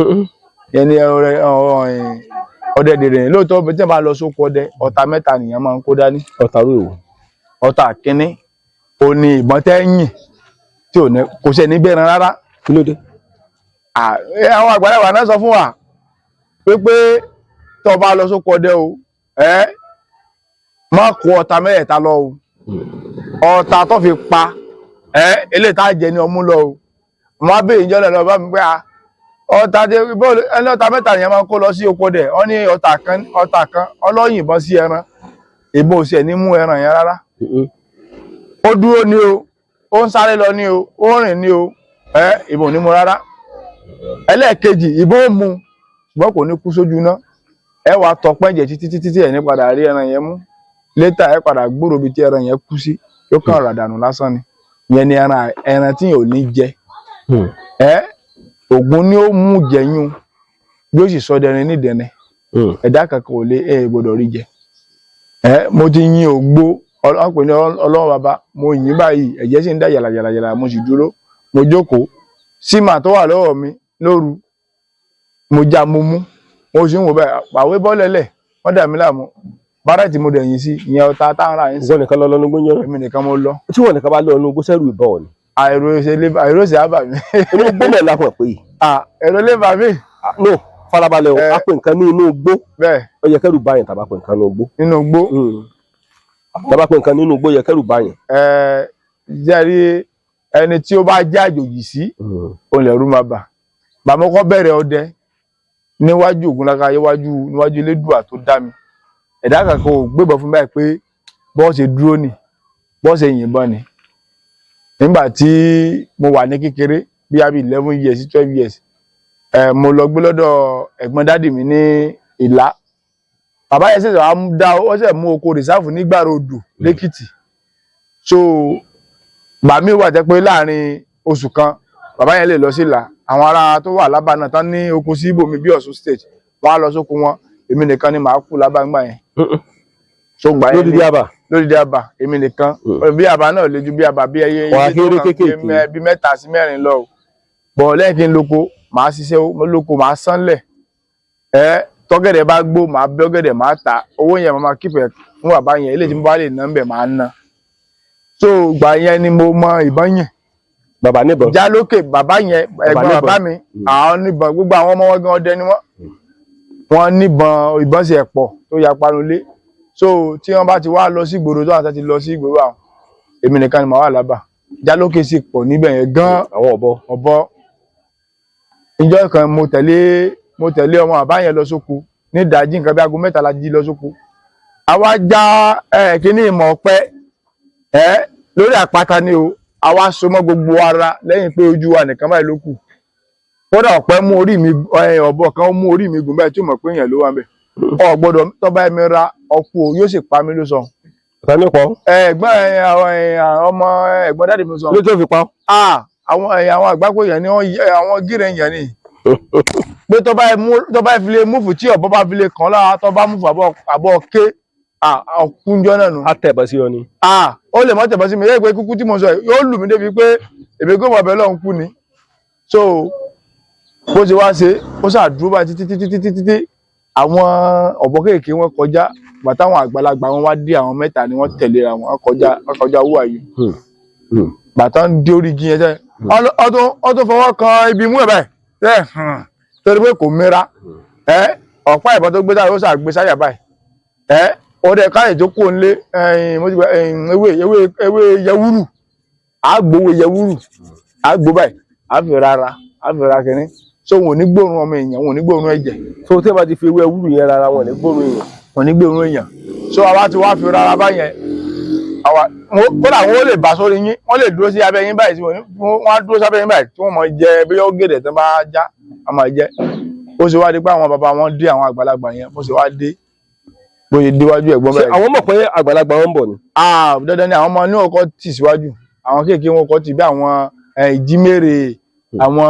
S1: Yẹn ni ọdẹ dèrè ní lóòótọ́. Bí tí wọ́n bá lọ sóko ọdẹ, ọta mẹ́ta nìyẹn máa ń kó dání.
S2: Ọ̀tá rò wò.
S1: Ọta kínní ó ní ìbọn tẹ́ yìn tí ò ní kò ṣe ní bẹ́ẹ̀rẹ̀ rárá.
S2: Kí ló dé?
S1: Àwọn àgbàlagbà náà sọ fún wa pé tó bá lọ sóko ọdẹ o, ẹ má kó ọta mẹ́ẹ̀ta lọ o. Ọta tó fi pa ẹ eléyìí tá a jẹ ní ọmú lọ o. Mo á béèrè ìjọ náà lọ bá mi pé ọta tí bọ́ọ̀lù ẹni ọta mẹ́ta yẹn máa ń kó lọ sí oko ọdẹ. Wọ́n ní ọta kan, ọta kan ọlọ́yìnbọn sí ẹran, ìbọn ò sì ẹ̀ ní mú ẹran yẹn rárá. Ó dúró ní o, ó ń sáré lọ ní o, ó ń rìn ní o, ẹ ìbọn ò ní mú rárá. Ẹlẹ́ẹ̀kejì, ìbọn ó mú ṣùgbọ́n kò ní kú sójú iná. Ẹ wàá tọpẹ́ ẹ̀jẹ̀ títí títí tí ẹ̀ ní padà rí ẹran yẹn mú. Later ẹ padà gbúrò ibi tí ẹran yẹn kú sí, yóò kàn rà dànù lásán ni. Ìyẹn ni ẹran, ẹran tí yẹn ò ní jẹ. Ẹ Ògún ni ó mú jẹyún, bí ó sì sọ dẹrin ní dẹnẹ, ẹ̀dá kankan ò lè ẹ gbọ́dọ̀ rí jẹ. Ẹ mo ti yin ògbó ọlọ́run pè ní Ọlọ́run bàbá, mo yìn báyìí, ẹ̀jẹ̀ sì ń dà yàlàyàlà, mo sì dúró, mo jókòó símà tó wà lọ́wọ́ mi lóru, mo já, mo mú, mo sì ń wò báyìí, pàwé bọ́lẹ̀lẹ̀ wọ́n dà mí láàmú bárẹ̀tì, mo dẹ̀ yìn sí ìyẹn ọ̀tá táwọn ará yín sí.
S2: Ìwọ nìkan lọ lọ́nu gbóúnjẹ náà?
S1: Èmi nìkan mo lọ.
S2: Tí wọn nìkan bá lọ inú gbósẹ́rù ìbọn ni?
S1: Àìrò ṣe á bà mí.
S2: Inú gbó náà la pọ̀ pé.
S1: Èrò lè bà mí.
S2: No, farabalẹ̀ o. A pè nǹkan ní inú igbó.
S1: Bẹ́ẹ̀.
S2: Ó yẹ kẹ́rù báyẹn tàbá pè nǹkan ní igbó.
S1: Nínú igbó.
S2: Tàbá pè nǹkan nínú igbó, yẹ kẹ́rù báyẹn.
S1: Ẹ jẹ́rí ẹni tí ó bá jẹ́ àjòjì sí òun lẹ̀rú máa bà. Bàmọ́ kọ́ bẹ̀rẹ̀ ọdẹ níwájú Ògúnláka, níwájú Elédùà tó dá mi, ẹ̀dá kankan ò gbébọn fún báyìí pé bọ́ọ̀ ṣe dúró ni, bọ́ọ̀ ṣe yìnbọn ni. Nígbà tí mo wà ní kékeré, bí i 11 years sí 12 years, ẹ mo lọ gbé lọ́dọ̀ ẹ̀gbọ́n daddy mi ní Ìlá. Bàbá yẹn ṣẹ̀ṣẹ̀ wá dá, ó ṣẹ̀ mú oko reserve nígbàrá odò lẹ́kìtì. So gbà mí wà jẹ́ pé láàrin oṣù kan, bàbá yẹn lè lọ sí Ìlá. Àwọn ará tó wà lábà náà tán ní oko sí ibòmí bí Ọ̀ṣun State, wọ́n á lọ sóko wọn, èmi nìkan ni màá kú lábà ńgbà yẹn. So gbà yẹn
S2: lódìdí àbà.
S1: Lódìdí àbà èmi nìkan. Bí àbá náà le ju bí àbà bí ẹyẹ
S2: Wà á
S1: ilé tó
S2: kéré
S1: kàn
S2: kéékèèké.
S1: bí 3 sí 4 lọ o. Bọ̀ lẹ́yìn kí n loko, màá ṣiṣẹ́ lóko, màá sánlẹ̀ ẹ, tọ́gẹ̀dẹ̀ bá gbó, màá bẹ́ ọ̀gẹ̀dẹ̀, màá ta owó yẹn, màá máa kípẹ̀ fún bàbá yẹn. Eléyìí tí mo bá lè ná ń bẹ̀, màá ná. So gbà yẹn ni mo mọ ìbọn yẹn.
S2: Bàbá níbọn?
S1: Já lókè, bàbá yẹn, ẹ̀gbọ́n
S2: níbọn.
S1: Bàbá mi, àwọn níbọn. Gbogbo àwọn ọmọ wọn gan, ọdẹ ni wọ́n. Wọ́n níbọn, ìbọn sì ẹ̀ pọ̀ tó ya panulé. So tí wọ́n bá ti wá lọ sí ìgboro, tó àti lọ sí ìgboro, àwọn èmi nìkan ni màá wà lábà. Já lókè sì pọ̀ níbẹ̀ yẹn gan.
S2: Àwọn ọ̀bọ.
S1: Ọ̀bọ. Ìjọ kan mo tẹ̀lé ọmọ bàbá yẹn lọ sóko ní ìdájí, nǹkan bí aago 3 la jí lọ sóko. Àwa já ẹ kíní ìmọ̀ ọ̀pẹ ẹ lórí àpáta ni o. Àwa so mọ́ gbogbo ara lẹ́yìn pé ojú wa nìkan báyìí ló kù. Kódà ọ̀pẹ mú orí mi ẹ, ọ̀bọ kan mú orí mi gùn báyìí tí ó mọ̀ pé èèyàn ló wà ń bẹ̀. Ọ gbọ́dọ̀ tọ́ba ẹ̀mí ra ọkú o, yóò sì pa mí ló sọ.
S2: Ta ní pọ̀?
S1: Ẹ̀gbọ́n ẹ, àwọn ẹ, ọmọ ẹ̀gbọ́n daddy mi sọ.
S2: Ló tó fi pa?
S1: Ah, àwọn ẹ̀yà àwọn àgbákò yẹn ni wọ́n àwọn gírẹ̀ yẹn ni pé tó bá fi lè move, tí ọ̀bọ bá fi lè kàn lára, tó bá move àbọ̀ ké ọkúnjọ́ náà nù.
S2: Á tẹ̀bọ̀ sí ọ ni.
S1: Ah, ó lè mọ́ tẹ̀bọ́ sí mi yẹ́ pé kúkú tí mo sọ yìí yóò lù mí débi pé èmi kò mọ̀ bẹ́ẹ̀ lọ́hùn kú ni. So bó ṣe wá ṣe, ó ṣàdúró báyìí títí títí títí títí, àwọn ọ̀bọ kéèké wọn kọjá. Bàtà àwọn àgbàlagbà wọn wá dé, àwọn mẹ́ta ni wọ́n tẹ̀léra wọn kọjá, wọ́n kọjá wúwà yìí. Bàtà ń dé orí igi yẹn sẹ́, ọdún fọwọ́ kan ibi mú ẹ̀ báyìí tẹ́ torí pé kò mira ẹ. Ọ̀pá ìbọn tó gbé sáyà, ó ṣàgbé sáyà báyìí ẹ. Ó dẹ káyè tó kó nílé ẹyìn, mo ti gba ẹyìn ewé ewé ewé yẹwúrù, àgbówó yẹwúrù, àgbó báyìí, àfi rárá, àfi ra kínní. So wọn ò ní gbóòórùn ọmọ èèyàn, wọn ò ní gbóòórùn ẹ̀jẹ̀.
S2: So tí ẹ bá ti fi ewé ewúro yẹn rárá, wọn ní gbóòórùn èèyàn.
S1: Wọn ò ní gbóòórùn èèyàn. So àwa ti wá fi rárá báyẹn. Àwa kódà wọn ó lè bà sórí yín, wọn lè dúró sí abẹ́ yín báyìí, tí wọ́n á dúró sábẹ́ yín báyìí tí wọ́n máa jẹ bí ó gèdè tó bá já, wọ́n máa jẹ. Ó ṣe wá di pé àwọn bàbá wọn dé, àwọn àgbàlagbà yẹn, bó ṣe wá dé, bó ṣe déwájú ẹ̀gbọ́n
S2: Ṣé
S1: báyìí.
S2: àwọn mọ̀ pé àgbàlagbà wọn ń bọ̀ ni?
S1: Ah, dandan ni. Àwọn ọmọ ní ọkọ tì síwájú, àwọn kéèké wọn kọ tì bí àwọn ìjímèrè, àwọn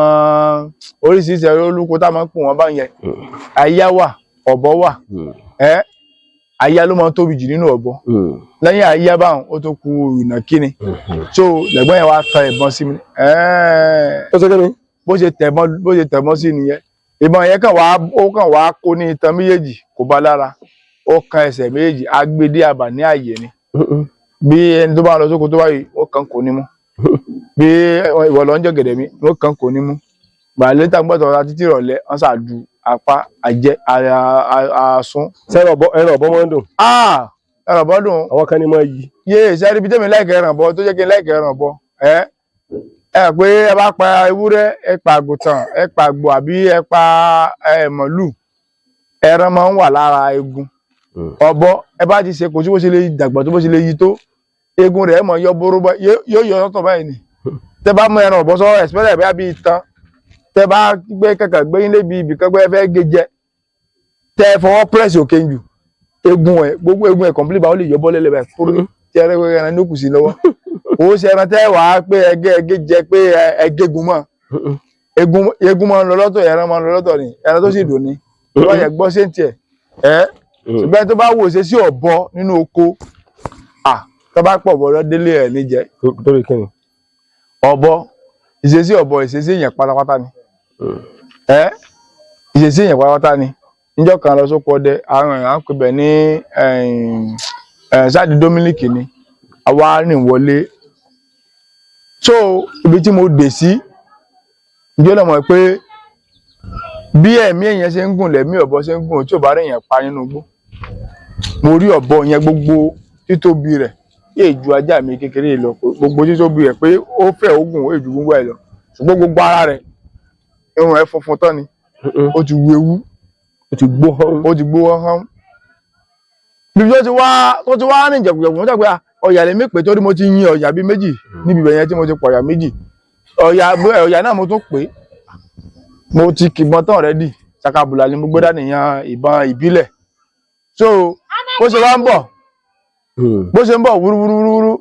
S1: oríṣiríṣi ẹ̀rọ olúko tá a máa ń pò wọ́n bá yẹn. Àyà wà, ọ̀bọ wà ẹ. Àyà ló máa ń tóbi jù nínú ọ̀bọ. Lẹ́yìn àyà báwọn, ó tún ku ìnàkíni. So lẹ́gbọ́n yẹn wá tan ìbọn sí mi.
S2: Ó ṣe kí ni?
S1: Bó ṣe tẹ̀bọn sí nìyẹn. Ìbọn yẹn kàn wá, ó kàn wá kó ní itan méjèèjì, kò bá lára, ó kan ẹsẹ̀ méjèèjì. Agbede àbà ní àyè ni. Bí ẹni tó bá lọ sóko tó báyìí, ó kàn kò ní mú. Bí ìwọ lọ ń jẹ gẹ̀dẹ̀ mi, ó kàn kò ní mú. Gbà létà gbọ́dọ̀ ọ̀la títí ìrọ̀lẹ́, wọ́n ṣàdù apá àjẹ àsún.
S2: Ṣé ẹran ọ̀bọ máa ń dùn?
S1: Ah, ẹran ọ̀bọ dùn.
S2: Àwọn kan ní máa yí.
S1: Yé sẹ́rí bí tẹ́mi láìkẹ́ ẹran ọ̀bọ tó jẹ́ kí n láìkẹ́ ẹran ọ̀bọ. Ẹ ẹ pé ẹ bá pa ewúrẹ́, ẹ pa àgùntàn, ẹ pa àgbò, àbí ẹ pa ẹ màlúù, ẹran máa ń wà lára egun. Ọ̀bọ, ẹ bá ti ṣe, kò sí bó ṣe lè dàgbà tó, bó ṣe lè yí tó, egun rẹ̀ mọ̀ yọ bóró, yóò yọ sọ́tọ̀ báyìí ni. Tẹ bá mú ẹran ọ̀bọ sọ́wọ́, ẹ̀sìpẹ́lẹ̀ bẹ́ẹ̀ bí itan, tẹ bá gbé kẹ̀kẹ́ gbé yín lébi ibì kan pé ẹ fẹ́ gé jẹ, tẹ fọwọ́ press òkè jù, egun ẹ, gbogbo egun ẹ complete bá, ó lè yọ bọ́ lẹ́lẹ̀ báyìí kúrú tí ẹ rẹ́ ẹran ní òkú sí lọ́wọ́. Ó ṣe ẹran tẹ́ wàá pé ẹgẹ́ ẹgẹ́ jẹ pé ẹgẹ́gun mọ́ egun. Egun máa ń lọ lọ́tọ̀, ẹran máa ń lọ lọ́tọ̀ ni. Ẹran tó sì dùn ni tó bá yẹ gbọ́ séǹtì ẹ̀ ẹ́. Ṣùgbọ́n tó bá wò ṣe sí ọ̀bọ nínú oko, à tó bá pọ̀ bọ̀ délé ẹ̀ níjẹ.
S2: Torí kí ni?
S1: Ọ̀bọ, ìṣesí ọ̀bọ, ìṣesí èèyàn pátápátá ni ẹ́, ìṣesí èèyàn pátápátá ni. Níjọ́ kan lọ sóko ọdẹ, àwọn èèyàn ń pè bẹ̀ ní sáàdì Dominic ni. Àwa rìn wọlé. So ibi tí mo dè sí, ìjọ náà mọ̀ pé bí ẹ̀mí èèyàn ṣe ń gùn lẹ̀mí ọ̀bọ ṣe ń gùn. Tí ò bá rí èèyàn pa nínú igbó, mo rí ọ̀bọ yẹn, gbogbo títóbi rẹ̀ yéè ju ajá mi kékeré lọ. Gbogbo títóbi rẹ̀ pé ó fẹ̀, ó gùn, ó ju gbogbo ẹ̀ lọ, ṣùgbọ́n gbogbo ara rẹ̀, irun ẹ̀ funfun tán ni, ó ti wu ewu.
S2: Ó ti gbó hán.
S1: Ó ti gbó hán. Bíbi tó ti wá rìn jẹ̀kùjẹ̀kù, mo sọ pé ọ̀yà lèmi pè, torí mo ti yin ọ̀yà bíi méjì níbi ibẹ̀ yẹn tí mo ti pọ̀ ọ̀yà méjì. Ọ̀yà ọ̀yà náà mo tún pè é. Mo ti kìbọn tán already, sakabula ni mo gbé dání yan, ìbọn ìbílẹ̀. So bó ṣe wá ń bọ̀, bó ṣe ń bọ̀ wúrúwúrúwúrú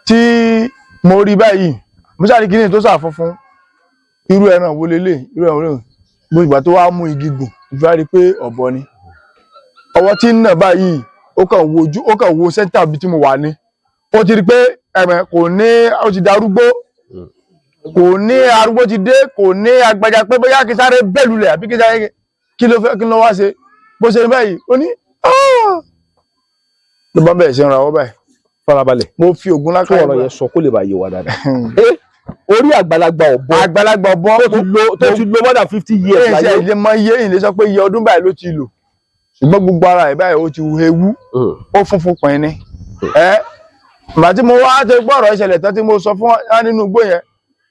S1: tí mo rí báyìí, mo ṣáà rí kíní tó sà funfun. Irú ẹran wo lélẹ̀? Irú ẹran wo lélẹ̀? Mo ìgbà tó wá mú igi gùn, mo fi wá rí i pé ọ̀bọ ni. Ọwọ́ tí ń nà báyìí, Ó kàn wo ojú, ó kàn wo sẹ́ńtà ibi tí mo wà ní, ó ti rí pé ẹ̀mẹ̀ kò ní, ó ti darúgbó, kò ní arúgbó ti dé, kò ní agbájá pé bóyá kí sáré bẹ́ẹ̀ lulẹ̀ àbí kí sáré kí ló fẹ́ kí ló wá ṣe. Bó ṣe ní báyìí, ó ní "Ah!" Ló bá bẹ̀rẹ̀ sí ń rawọ́ báyìí.
S2: Farabalẹ̀.
S1: Mo fi ògùn
S2: Tún
S1: lákàá
S2: ọ̀rọ̀ yẹn sọ kó lè bá yé wa dáadáa. Orí àgbàlagbà ọ̀bọ
S1: Àgbàlagbà ọ̀bọ
S2: tó ti lo more than 50 years
S1: ṣe
S2: láyé.
S1: Ilé mọ iye ìlé sọ pé iye ọdún báyìí ló ti lò, ṣùgbọ́n gbogbo ara ẹ̀ báyìí ó ti hu ewu, ó funfun pín ní. Ẹ ìgbà tí mo wá tó gbọ́ ọ̀rọ̀ ìṣẹ̀lẹ̀ tán tí mo sọ fún wa nínú igbó yẹn,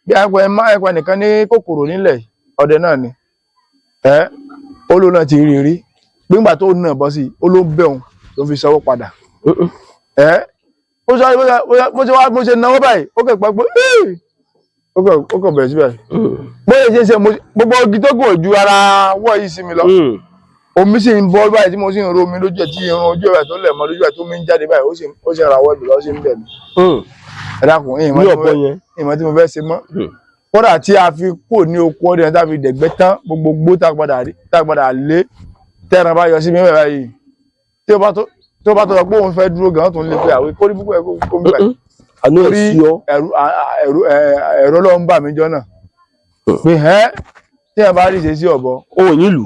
S1: bí ẹ̀kọ́ ẹ̀ má ẹ̀kọ́ nìkan ní kòkòrò nílẹ̀ ọdẹ náà ni ẹ ó ló náà ti rí rí gbígbà tó nà bọ́ sí i, ó ló bẹ̀ òun ló fi sanwó padà. Ẹ ó sọ bó ṣe wá bó ṣe náwó báyìí, ó kẹ̀ pa pé ó kẹ̀ bẹ̀rẹ̀ síbẹ̀ bóyá ṣe ṣe gbogbo igi tó gùn ojú ara wọ̀ yìí sí mi lọ, omi sì ń bọ́ báyìí tí mo sì ń ro omi lójú ẹ̀, tí irun ojú ẹ̀ tó lẹ̀ mọ́ lójú ẹ̀ tó mi ń jáde báyìí, ó sì ń rawọ́ ìbílẹ̀, ó sì ń bẹ̀ mí. Ẹ dákun,
S2: Ní ọ̀bọ yẹn.
S1: ìmọ̀ tí mo fẹ́ ṣe mọ́. Kódà tí a fi kúrò ní oko ọdẹ yẹn, tá a fi dẹ̀gbẹ́ tán, gbogbo gbó tá a padà rí, tá a padà lé, tẹ́ran bá yọ sí mi báyìí, tí ó bá tó sọ pé òun fẹ́ dúró gan-an, tó ń lé pé àwọn kórí púpọ̀ ẹ̀ kó mi báyìí.
S2: Àánú ẹ̀
S1: Torí
S2: sí ọ.
S1: Ẹ̀rù Ọlọ́run bà mí jọ náà pé ẹ́ tí ẹ bá rí ṣe sí ọ̀bọ.
S2: O ò ní lù.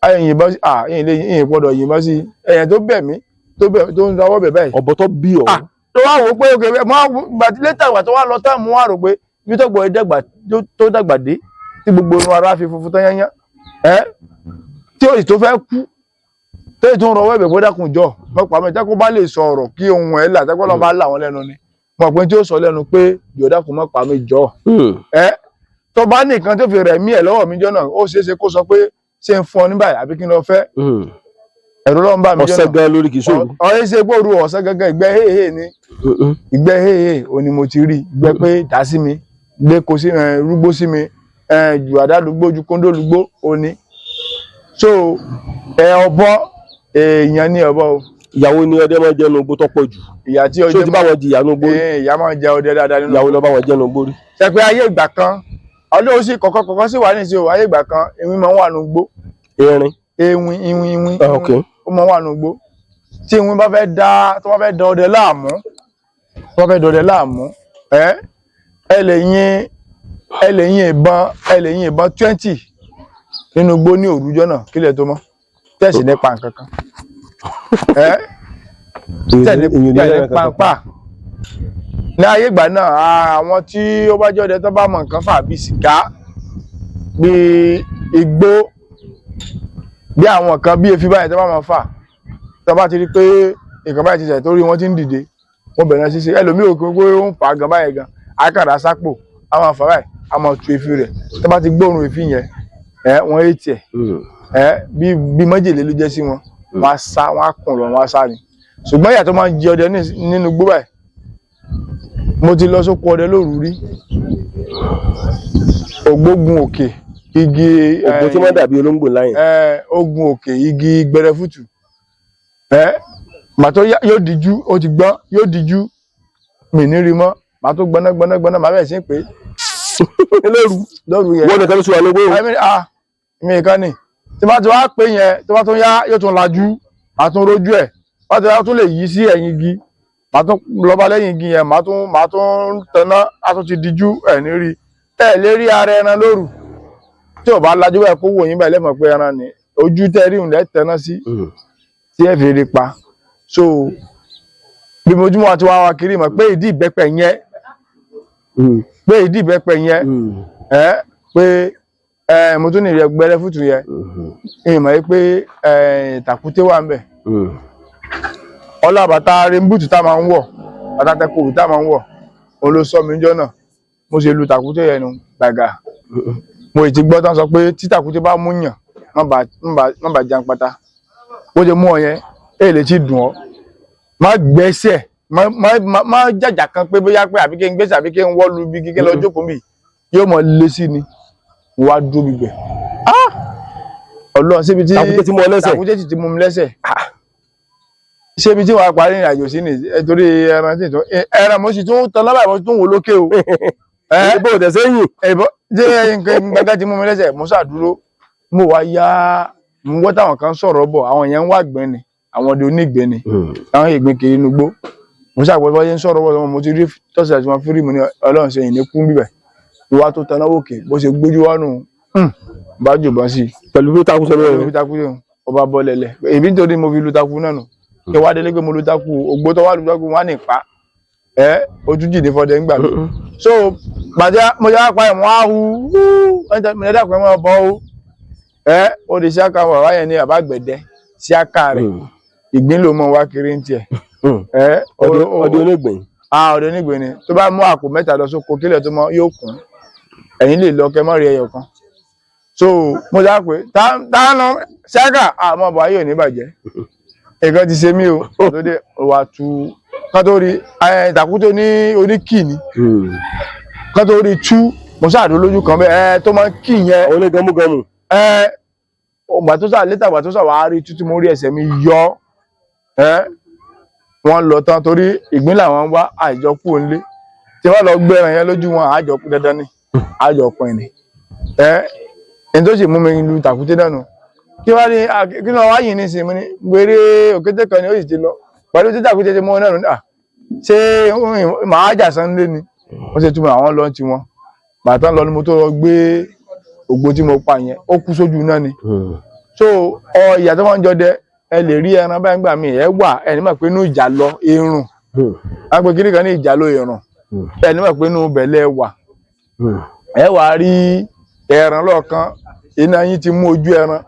S1: Ayé yìnbọn sí, à yìnyín lè yìnyín gbọ́dọ̀ yìnbọn sí ẹ̀yàn tó bẹ̀ mí, tó bẹ̀ mí, tó ń rawọ́ bẹ̀ báyìí.
S2: Ọ̀bọ tó bí ọ.
S1: Ah, tó wá wò ó pé òkè mo wá gbà tí létà ìgbà tó wá lọ tán, mo wá rò pé ibi tó gbọ́ dàgbà tó dàgbà dé, tí gbogbo irun ara fi funfun tán yányán ẹ, tí ó sì tó fẹ́ kú, tó sì tún rọwọ́ ẹ̀bẹ̀ pé dákun jọ mọ́pàá mi, tẹ́kọ̀ bá lè sọ ọ̀rọ̀ kí ohun ẹ̀ là, tẹ́kọ̀ lọ́n bá là wọ́n lẹ́nu ni mọ̀ pé tí ó sọ lẹ́nu pé jọ dákun mọ́pàá mi jọ. Ẹ tó bá ní nǹkan tó fi rẹ̀ mí ẹ̀ lọ́wọ́ mi jọ náà, ó ṣeé ṣe kó sọ pé ṣé ń fún ọ ní báyìí àbí kí n lọ fẹ́. Ẹ̀rù Ọlọ́run bà mí jọ
S2: Ọ̀sẹ̀
S1: náà.
S2: gan lórí kìí sóòrù.
S1: Ọ̀rẹ́ ṣe gbóòrú ọ̀sán gangan, ìgbẹ́ héhè ni, ìgbẹ́ héhè ò ní mo ti rí ìgbẹ́ pé dá sí mi, gbé ko sí ẹ, rúgbó sí mi ẹ, jù àdá lùgbó ju kóńdó lùgbó ò ní. So ẹ ọ̀bọ èèyàn ní ọ̀bọ o.
S2: Ìyàwó ni ọdẹ máa jẹnu igbó tó pọ̀ jù.
S1: Ìyá tí
S2: Ṣé o
S1: ọjọ́
S2: ti bá wọn jìyà nú igbó rí?
S1: Ìyá máa ń jẹ ọdẹ dáadáa nínú.
S2: Ìyàwó lọ bá wọn jẹnu igbó rí.
S1: Ṣe pé ayé ìgbà kan ọlọ́run sì kọ̀kọ́ kọ̀kọ́ sì wà nísìnyí o, ayé ìgbà kan ewin máa ń wà nù gbó.
S2: Erin.
S1: Ewin, iwin, iwin.
S2: Ah, ok.
S1: Ó máa ń wà nù gbó tí iwin bá fẹ́ dá, tó bá fẹ́ dá ọdẹ láàmú, tó bá fẹ́ dá ọdẹ láàmú, ẹ lè yin, ẹ lè yin ìbọn, ẹ lè yin ìbọn 20 nínú igbó ní òrùjọ́ náà kílẹ̀ tó mọ́, tẹ̀sí nípa nǹkan kan ẹ tẹ̀lé
S2: Èyàn ní
S1: tẹ̀lé
S2: ẹran kankan.
S1: pàǹpà. Ní ayé ìgbà náà, àwọn tí ó bá jẹ́ ọdẹ tó bá mọ nǹkan fà bíi sìgá, bíi igbó, bí àwọn kan bíi efi báyìí tó bá máa fà, tó bá ti rí pé nǹkan báyìí ti ṣẹlẹ̀ torí wọ́n ti ń dìde, wọ́n bẹ̀rẹ̀ sí ṣe ẹlòmíì ò kí pé ó ń fà á gan báyìí gan akàrà sápò, á máa fà báyìí, á máa tu efi rẹ̀. Tó bá ti gbóòórùn efi yẹn ẹ, wọ́n yé tiẹ̀ ẹ bí májèlé ló jẹ́ sí wọn, wọ́n á sá, wọ́n á kùn lọ, wọ́n á sá ni. Ṣùgbọ́n ìyà tó máa ń jẹ ọdẹ nínú igbó báyìí, mo ti lọ sóko ọdẹ lóru rí, ògbógun òkè igi.
S2: Ògbó tí wọ́n dàbí olóńgbò láyìn.
S1: Ogun òkè igi gbẹrẹfútù ẹ, màá tó yóò díjú, ó ti gbọ́n, yóò díjú, mi ní rí mọ́, màá tó gbọ́ná gbọ́ná gbọ́ná, màá bẹ̀rẹ̀ sí pé
S2: Lóru.
S1: Lóru yẹn.
S2: Wọ́n nìkan ló sọ wà lógbó.
S1: I mean, ah, mi kan ni tí bá ti wá pé yẹn, tí bá tún yá, yóò tún lajú, màá tún rójú ẹ̀, bá ti wá tún lè yí sí ẹ̀yìn igi, màá tún lọ́ba lẹ́yìn igi yẹn, màá tún tanná, á tún ti díjú ẹ̀ ní rí ẹ̀ lè rí ara ẹran lóru. Tí ò bá lajú báyìí kó wò yín báyìí, lẹ́mọ̀ pé ẹran ni ojú tẹ́ rí òun lẹ́ tẹná sí tí ẹ fi rí pa. So bí mojúmọ́ àti wá wá kiri mọ̀ pé ìdí ìbẹ́pẹ yẹn, pé ìdí ìbẹ́pẹ yẹn ẹ pé ẹ mo tún ní ìrẹ gbẹrẹ fútù yẹn, ìmọ̀ yìí pé ẹ tàkúté wà ń bẹ̀. Ọlá bàtà rainboot tá máa ń wọ̀, bàtà tẹkọ̀ọ́ tá máa ń wọ̀, òun ló sọ mí jọ́ náà. Mo ṣe lu tàkúté yẹn nu gbàgà. Mo ì ti gbọ́ tán sọ pé tí tàkúté bá mú yàn, má bà jàǹpátá. Bó ṣe mú ọ yẹn, èyí lè ti dùn ọ́, má gbẹ́sẹ̀, má jàjà kan pé bóyá pé àbí kí n gbẹ́sẹ̀ àbí kí n wọ́ lu bí kí n lọ jókòó mi, yóò mọ lé sí ni. Mo wá dúró bíbẹ̀. Ah, Ọlọ́run, síbi tí
S2: Tàkúté ti mú ọ lẹ́sẹ̀.
S1: Tàkúté sì ti mú mi lẹ́sẹ̀. Ṣébi tí wàá parí ìrìn àjò sí ni ẹ, torí ẹran tí tó ẹran, mo sì tún tan lábàá, mo sì tún wò lókè o. Ẹ
S2: Ìbò tẹ̀ sẹ́yìn.
S1: Ẹ̀bọ́ jẹ́ nǹkan gbàgá ti mú mi lẹ́sẹ̀, mo ṣàdúró, mo wá yá, mo gbọ́ táwọn kan sọ̀rọ̀ bọ̀, àwọn yẹn ń wá gbẹ́ ni. Àwọn ọdẹ onígbín ni táwọn ìgbín kiri inú gbó. Mo ṣàgbọ́ bọ́ ṣe ń sọ̀rọ̀ bọ́, mo ti rí tọ́sí àti wọn fírí mu ní Ọlọ́run ṣe ìní kún bíbẹ̀ ìwà tó taná wòkè bó ṣe gbójú wá nù bá jù bọ́ sí i.
S2: Pẹ̀lú bí ó takú sọ́dọ̀
S1: pẹ̀lú
S2: rẹ̀.
S1: Takú yẹn, ọba bọ́ lẹ̀lẹ̀ èmi nítorí mo fi lu takú náà nù kí wá délé pé mo lu takú ògbó tó wá lu takú wá ní pa ẹ ojú jì ní fọdẹ ńgbà mi. So gbàdé mo yà pa ẹ̀ wọ́n á hu mo ní dàpọ̀ ẹ̀ mọ́ bọ́ ó ẹ ó di síáka bàbá yẹn ní bàbá gbẹ̀dẹ síáka rẹ̀ ìgbín ló mọ̀ wá kiri ń tiẹ̀ ẹ.
S2: Ọdẹ onígbìn.
S1: Ah, ọdẹ onígbìn ni. Tó bá mú àpò 3 lọ sóko, kílẹ̀ tó mọ́ yóò kún. Ẹ̀yin lè lọ kẹ́ mọ́ rí ẹyọ kan. So mo dá pé táwọn ṣáká àmọ́ bọ̀ ayé ò ní bàjẹ́, nǹkan ti ṣe mí o. Tó dé wà tú ká tó rí ìtàkùn tó ní oníkì ni ká tó rí tú. Mo ṣáàdó lójú kan bẹ́ẹ̀ tó máa ń kì yẹn.
S2: Àwọn onígànmúgànmù.
S1: Ẹ ògbà tó sà létà, gbà tó sà wàá rí tútù, mo rí ẹsẹ̀ mi yọ ẹ wọ́n lọ tán torí ìgbín làwọn ń wá. Àìjọ kú òǹlé tí wọ́n lọ gbé ẹran yẹn lójú wọn, àjọ kú dandan ni, àjọ pin ni. Ẹ ẹni tó sì mú mi lu tàkúté náà nù kí wọ́n ní kí wọ́n wá yìí nísìnyí. Mo ní gbére òkété kan ni ó sì ti lọ pẹ̀lú tí tàkúté ti mú náà nù. À ṣé màá jà sánlé ni wọ́n ṣe túmọ̀ àwọn lọ́n tiwọn bàtà lọ ni mo tó lọ gbé ògbó tí mo pa yẹn, ó kú sójú náà ni. So ọ ìyá tó máa ń jọdẹ, ẹ lè rí ẹran báyìí gbà mí ẹ wà ẹni mọ̀ pé inú ìjà lọ irun agbe kiri kan ní ìjà lọ irun, ẹni mọ̀ pé inú bẹ̀lẹ̀ wà. Ẹ wà rí ẹran lọ́ọ̀kan, iná yín ti mú ojú ẹran,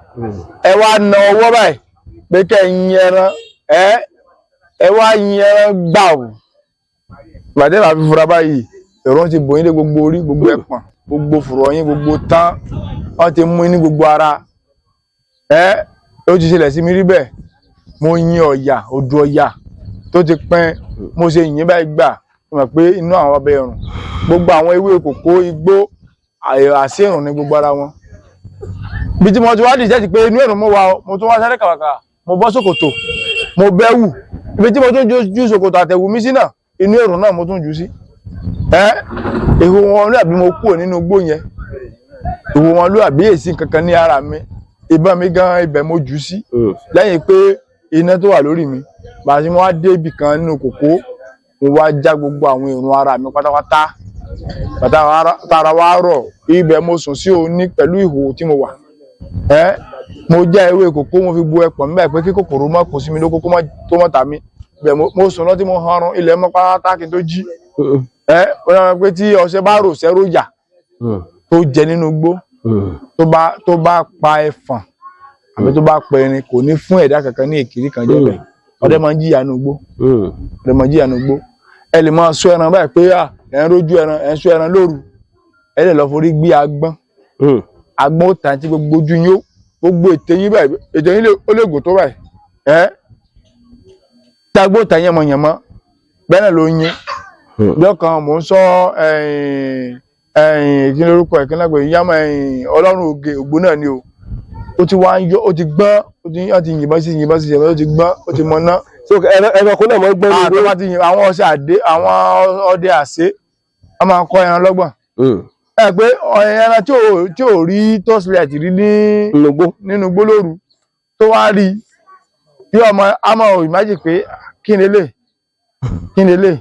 S1: ẹ wá na ọwọ́ báyìí pé kẹ́ ẹ yin ẹran, ẹ wá yin ẹran gbàù. Gbàdé bàá fi fura báyìí, èrò ti bò yín dé gbogbo orí, gbogbo ẹ̀pọ̀n, gbogbo fùrọ̀ yín, gbogbo tán wọ́n ti mú yín ní gbogbo ara. Ẹ ó ti ṣẹlẹ̀ sí mi rí bẹ́ẹ̀. Mo yin ọ̀yà, odò ọ̀yà tó ti pín, mo ṣe yìn báyìí gbà, mo mọ̀ pé inú àwọn ọbẹ̀ ẹ̀rùn, gbogbo àwọn ewé kòkó igbó àṣírùn ní gbogbo ara wọn. Bí tí mo ti wá dìjẹ́ ti pé inú ẹ̀rùn mo wà o, mo tún wá sáré kàwàkàwà, mo bọ́ ṣòkòtò, mo bẹ́ wù ibi tí mo tún ju ṣòkòtò àtẹ̀wù mi sí náà, inú ẹ̀rùn náà mo tún jù sí. Ẹ èho wọn ló àbí mo kúrò nínú igbó yẹn, èho wọn ló àbí èsì kankan ní ara mi, ìbọn mi gan ibẹ̀ mo jù sí lẹ́yìn pé iná tó wà lórí mi. Bàtí mo wá dé ibì kan nínú kòkó, mo wá já gbogbo àwọn irun ara mi pátápátá, bàtà tara wa rọ̀. Ibẹ̀ mo sùn sí o ní pẹ̀lú ìhòòhò tí mo wà. Ẹ mo já ewé kòkó, mo fi bu ẹpọ̀n mi báyìí pé kí kòkòrò má kó sí mi lóko, kó má tó má tà mí. Ibẹ̀ mo sùn lọ tí mo hanrun ilẹ̀ mọ́ pátá kí n tó jí. Ẹ ó dára pé tí ọṣẹ bá rò sẹ́rọ̀jà tó jẹ nínú igbó, tó bá pa ẹfọ̀n àbí tó bá pa erin, kò ní fún ẹ̀dá kankan ní èkìrí kan jẹ́ bẹ́ẹ̀. Ọdẹ máa ń jìyà nínú igbó, ọdẹ máa ń jìyà nínú igbó. Ẹ lè máa sọ ẹran báyìí pé à ẹ ń rójú ẹran, ẹ ń sọ ẹran lóru, ẹ lè lọ forí gbé agbọ́n. Agbọ́n ó tàn tí gbogbo ojú yín ó gbogbo ètè yín báyìí, ètè yín ó lè gùn tó báyìí. Ẹ tí agbọ́n ó tàn yánmọ̀yánmọ́ bẹ́ẹ̀ náà ló yín. Ọjọ́ kan mò ń sọ ẹ̀yìn ẹ̀yìn kí lórúkọ ẹ̀, kí ló ń pè yámọ̀ ẹ̀yìn Ọlọ́run òge ògbó náà ni o. Ó ti wá ń yọ, ó ti gbọ́n, ó ti yìnbọn sí yìnbọn sí yìnbọn, ó ti gbọ́n, ó ti mọná.
S2: So ẹranko náà máa ń gbọ́n.
S1: Tó bá ti yìn àwọn ọṣẹ àdé, àwọn ọdẹ àṣẹ wọ́n máa ń kọ́ ẹran lọ́gbọ̀n. Ẹ pé ẹran tí ò rí torchlight rí ní
S2: Nùgbó.
S1: nínú igbó lóru, tó wá rí bí ọmọ àmọ́ ìmájì pé kí ni lè kí ni lè.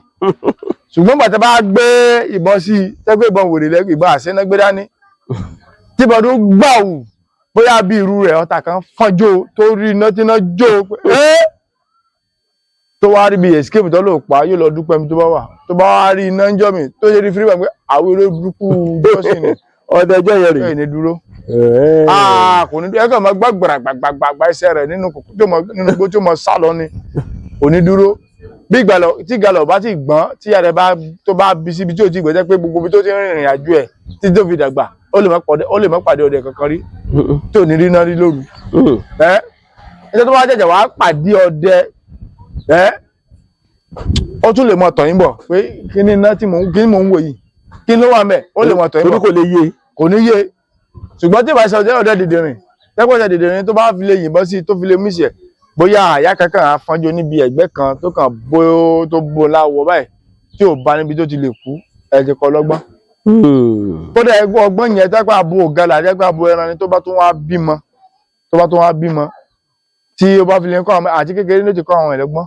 S1: Ṣùgbọ́n bàtà bá gbé ìbọn sí i, tẹ́gbẹ́ ìbọn wèrè lẹ́gbẹ̀ẹ́, ìbọn àṣẹ náà gbé dání, tí ìbọn tó gbàù bóyá bí irú rẹ̀ ọ̀tà kan fọ́njó tó rí iná tí iná jó pé ẹ́ tó wá rí bí escape tó lò pa, yóò lọ dúpẹ́ mi tó bá wà, tó bá wá rí iná ń jọ́ mi tó ṣe rí fírígbà pé àwọn eré burúkú jọ́sìn ni.
S2: Ọdẹ ẹjọ́ yẹn rèé.
S1: Ẹ̀ ní dúró. Ah, kò ní ẹ kàn máa gbọ́ gbàràgbàgbàgbà ẹsẹ̀ rẹ̀ nínú kòkó tó mọ nínú igbó tó mọ sá lọ ni, kò ní dúró. Bí ìgbàlọ tí ìgbàlọ bá ti gbọ́n, tí ìyá rẹ̀ bá tó bá bí síbi tí ò ti gbọ́, jẹ́ pé gbogbo ibi tó ti rìnrìn àjò ẹ̀ títí tó fi dàgbà, ó lè má pàdé ọdẹ kankan rí tí ò ní rí náà rí lóru. Ẹ ẹjọ́ tó bá jẹ̀jẹ̀ wá pàdé ọdẹ, ẹ ó tún lè mọ tọ̀yìn bọ̀ pé kí ni iná tí mò ń kí ni mò ń wò yìí, kí ló wà mẹ́, ó lè mọ tọ̀yìn
S2: Torí
S1: bọ̀.
S2: kò lè yé.
S1: Kò ní yé. Ṣùgbọ́n tí ìbá ṣe ọdẹ ọdẹ dìdìrìn tẹ́gbọ́n ọdẹ dìdìrìn tó bá fi lè yìnbọn sí i, tó fi lè mísì ẹ̀, bóyá àyà kankan àfọ́njọ níbi ẹ̀gbẹ́ kan tó kàn bó tó bó láwọ báyìí tí ò bá níbi tó ti lè kú, ẹ ti kọ́ lọ́gbọ́n. Kódà ẹgbẹ́ ọgbọ́n yẹn, tẹ́gbẹ́ abo ògàlà, tẹ́gbẹ́ abo ẹran ni, tó bá tún wá bímọ, tó bá tún wá bímọ. Tí o bá fi lè kọ́ àwọn àti kékeré ló ti kọ́ àwọn ẹlẹ́gbọ́n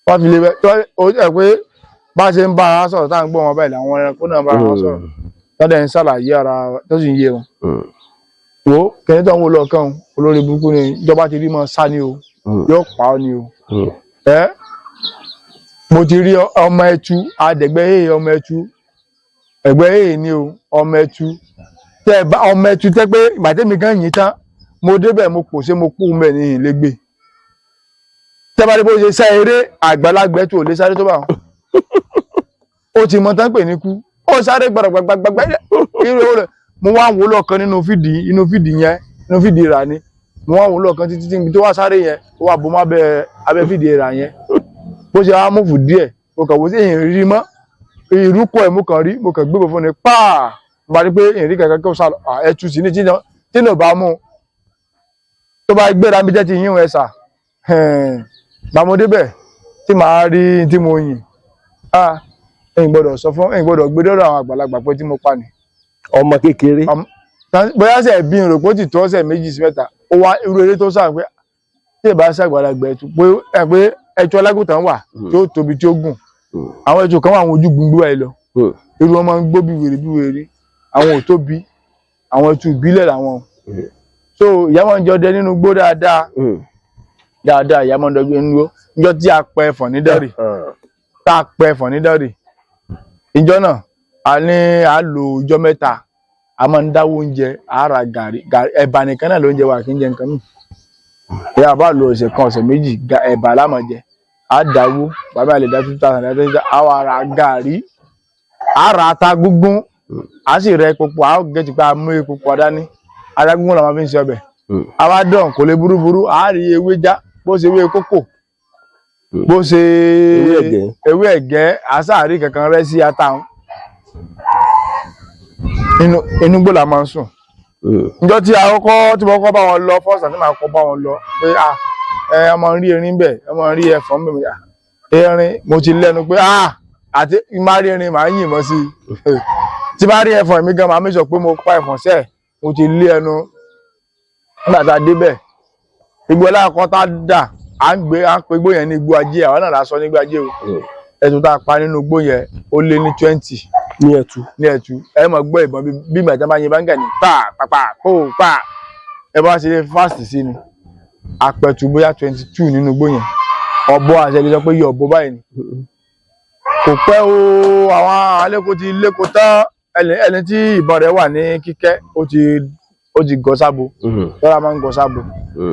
S1: wọ́n fi lè bẹ tó o ẹ pé bá a ṣe ń bá ara sọ̀rọ̀ tá à ń gbọ́ wọn báyìí làwọn ẹranko náà bá ara wọn sọ̀rọ̀, tọ́dẹ̀ ń ṣàlàyé ara tó sì ń yé wọn. Wo kẹ́ni tó ń wo lọ́ọ̀kan olórí burúkú ni, ìjọba ti rí mọ́ sá ni o, yóò pa ọ́ ni o. Ẹ mo ti rí ọmọ ẹtu adẹ̀gbẹ́ èè, ọmọ ẹtu ẹ̀gbẹ́ èè ni o, ọmọ ẹtu tẹ bá ọmọ ẹtu tẹ pé ìgbà tẹ́mi gan yìí tán, mo débẹ̀, mo pòṣé, mo kú mẹ́ ní ìlégbè. Tẹ́ bá dé bó ṣe sá eré, àgbàlagbà ẹtu ò lè sáré tó bá wọn. Ó ti mọ tán pè ní kú, ó sáré gbàdàgbàgbàgbà irú owó rẹ̀. Mo wá ń wò lọ́ọ̀kan nínú fídì, inú fídì yẹn, inú fídì rà ni mo wá ń wò lọ́ọ̀kan títí tí tó wá sáré yẹn, ó wà bó má bẹ abẹ́ fídì rà yẹn. Bó ṣe wá move díẹ̀, mo kàn wò sí èyàn rí mọ́ ìrúkọ ẹ̀, mo kàn rí, mo kàn gbébọn fún ni páà. Mo bá rí pé èyàn rí kankan kí ó sá lọ. Ẹtu sí ní tí náà bá mú un tó bá gbéra mi jẹ́ ti yín ẹ̀ sà bá mo débẹ̀ tí màá rí tí mo yìn, ẹ̀yin gbọ́dọ̀ sọ fún, ẹ̀yin gbọ́dọ̀ gbé dọ́dọ̀ àwọn àgbàlagbà pé tí mo pa ni.
S2: Ọmọ kékeré.
S1: Bóyá ṣe bí n rò pé ó ti tó ọ̀sẹ̀ 2 sí 3, ó wá irú eré tó sáà pé tí ì bá ṣàgbàlagbà ẹtu pé ẹ pé ẹtu alágùntàn wà tí ó tóbi, tí ó gùn. Àwọn ẹtu kan wà, àwọn ojú gbùngbùn báyìí lọ, irú wọn máa ń gbó bí wèrè bí wèrè. Àwọn ò tóbi, àwọn ẹtu ìbílẹ̀ làwọn. So ìyá máa ń jọdẹ nínú igbó dáadáa dáadáa. Ìyá máa ń dọgbé nínú igbó. Níjọ́ tí a pẹ ẹfọ̀n ní dẹ́rì, tá a pẹ ẹfọ̀n ní dẹ́rì, ìjọ náà a ní a lò ìjọ 3. A máa ń dáwó oúnjẹ, a ra gàrí. Ẹ̀bà nìkan náà ló ń jẹ wa, kì í jẹ nǹkan míì. Ìyá bá lo ọ̀sẹ̀ kan, ọ̀sẹ̀ 2, ẹ̀bà la máa jẹ. A dáwó, bàbá lè dá 2,000, dá 20,000, a wá ra gàrí, a ra ata gúngún, a sì rẹ epo pupa, a gẹ̀ẹ́tì pé a mú epo pupa dání. Ata gúngún la máa fi ń ṣe ọbẹ̀. A wá dán kò lè burúburú, a rí ewé já, bó ṣe ewé kókò, bó ṣe
S2: ewé ẹ̀gẹ́.
S1: Ewé ẹ̀gẹ́, àsáàrí kankan rẹ́ sí ata wọn. Inú igbó la máa ń sùn. Njọ́ tí a kọ́kọ́, tí mo kọ́kọ́ bá wọn lọ first, àti màá kọ́ bá wọn lọ pé ah, ẹ ọmọ ń rí erin bẹ̀, ọmọ ń rí ẹfọ̀n bẹ̀, ah, erin mo ti lẹ́nu pé ah, àti má rí erin màá yìnbọn sí i, tí bá rí ẹfọ̀n mi gan màá make sure pé mo pa ẹfọ̀n sẹ́ẹ̀. Mo ti lé ẹnu. Nígbà tá a débẹ̀, igbó alákọ̀ọ́ tá a dà, à ń gbé, à ń pe igbó yẹn ní igbó ajé. Àwọn náà la sọ nígbó ajé o. Ẹ̀tún tá a pa nínú igbó yẹn, ó lé ní 20.
S2: Ní ẹ̀tú.
S1: Ní ẹ̀tú. Ẹ mọ̀ gbọ́ ìbọn bí ìgbà tí wọ́n bá yin báńgà ní pa pa pa pò pa. Ẹ bá ṣe fast sí ni àpẹ̀tù bóyá 22 nínú igbó yẹn. Ọ̀bọ àṣẹ lè sọ pé yọ ọ̀bọ báyìí ni. Kò pẹ́ o, àwọn àlékò ti léko tán. Ẹni tí ìbọn rẹ̀ wà ní kíkẹ́, ó ti gọ sábo. Tọ́lá máa ń gọ sábo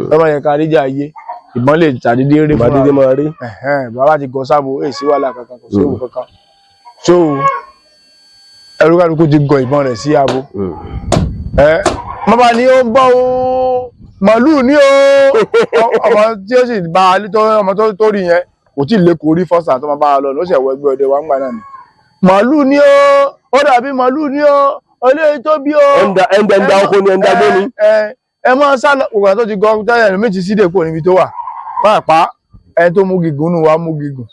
S1: lọ́mọ yẹn ká ríjà ayé, ìbọn lè tàdédé rí
S2: ìbá
S1: fúnra
S2: dédé máa rí.
S1: Ẹ̀hẹ́n, bàbá ti gọ sábo, èyí sí wàhálà kankan, kò sí ewu kankan. So ẹrú kálukú ti gọ ìbọn rẹ̀ sí abo. Ẹ bàbá ni ó ń bọ̀ o, màálù ní o. Ọmọ tí ó sì bá a tó ọmọ tó rí yẹn kò tí ì lè kórí fọ́sà tó máa bá a lọ ló ṣe wọ ẹgbẹ́ ọdẹ wa ń gbà náà ni. Màálù ní o, ó dàbí màálù ní o, eléyìí tó bí o.
S2: Ẹ̀ńdà ẹ̀ńdà ẹ̀ńdà oko ni ẹ̀ńdà gbé ni.
S1: Ẹ ẹ máa sá lọ. Òkúta tó ti gọ tẹ́lẹ̀ méjì sídè kúrò níbi tó wà pàápàá. Ẹni tó mú gígùn nù wá mú gígùn.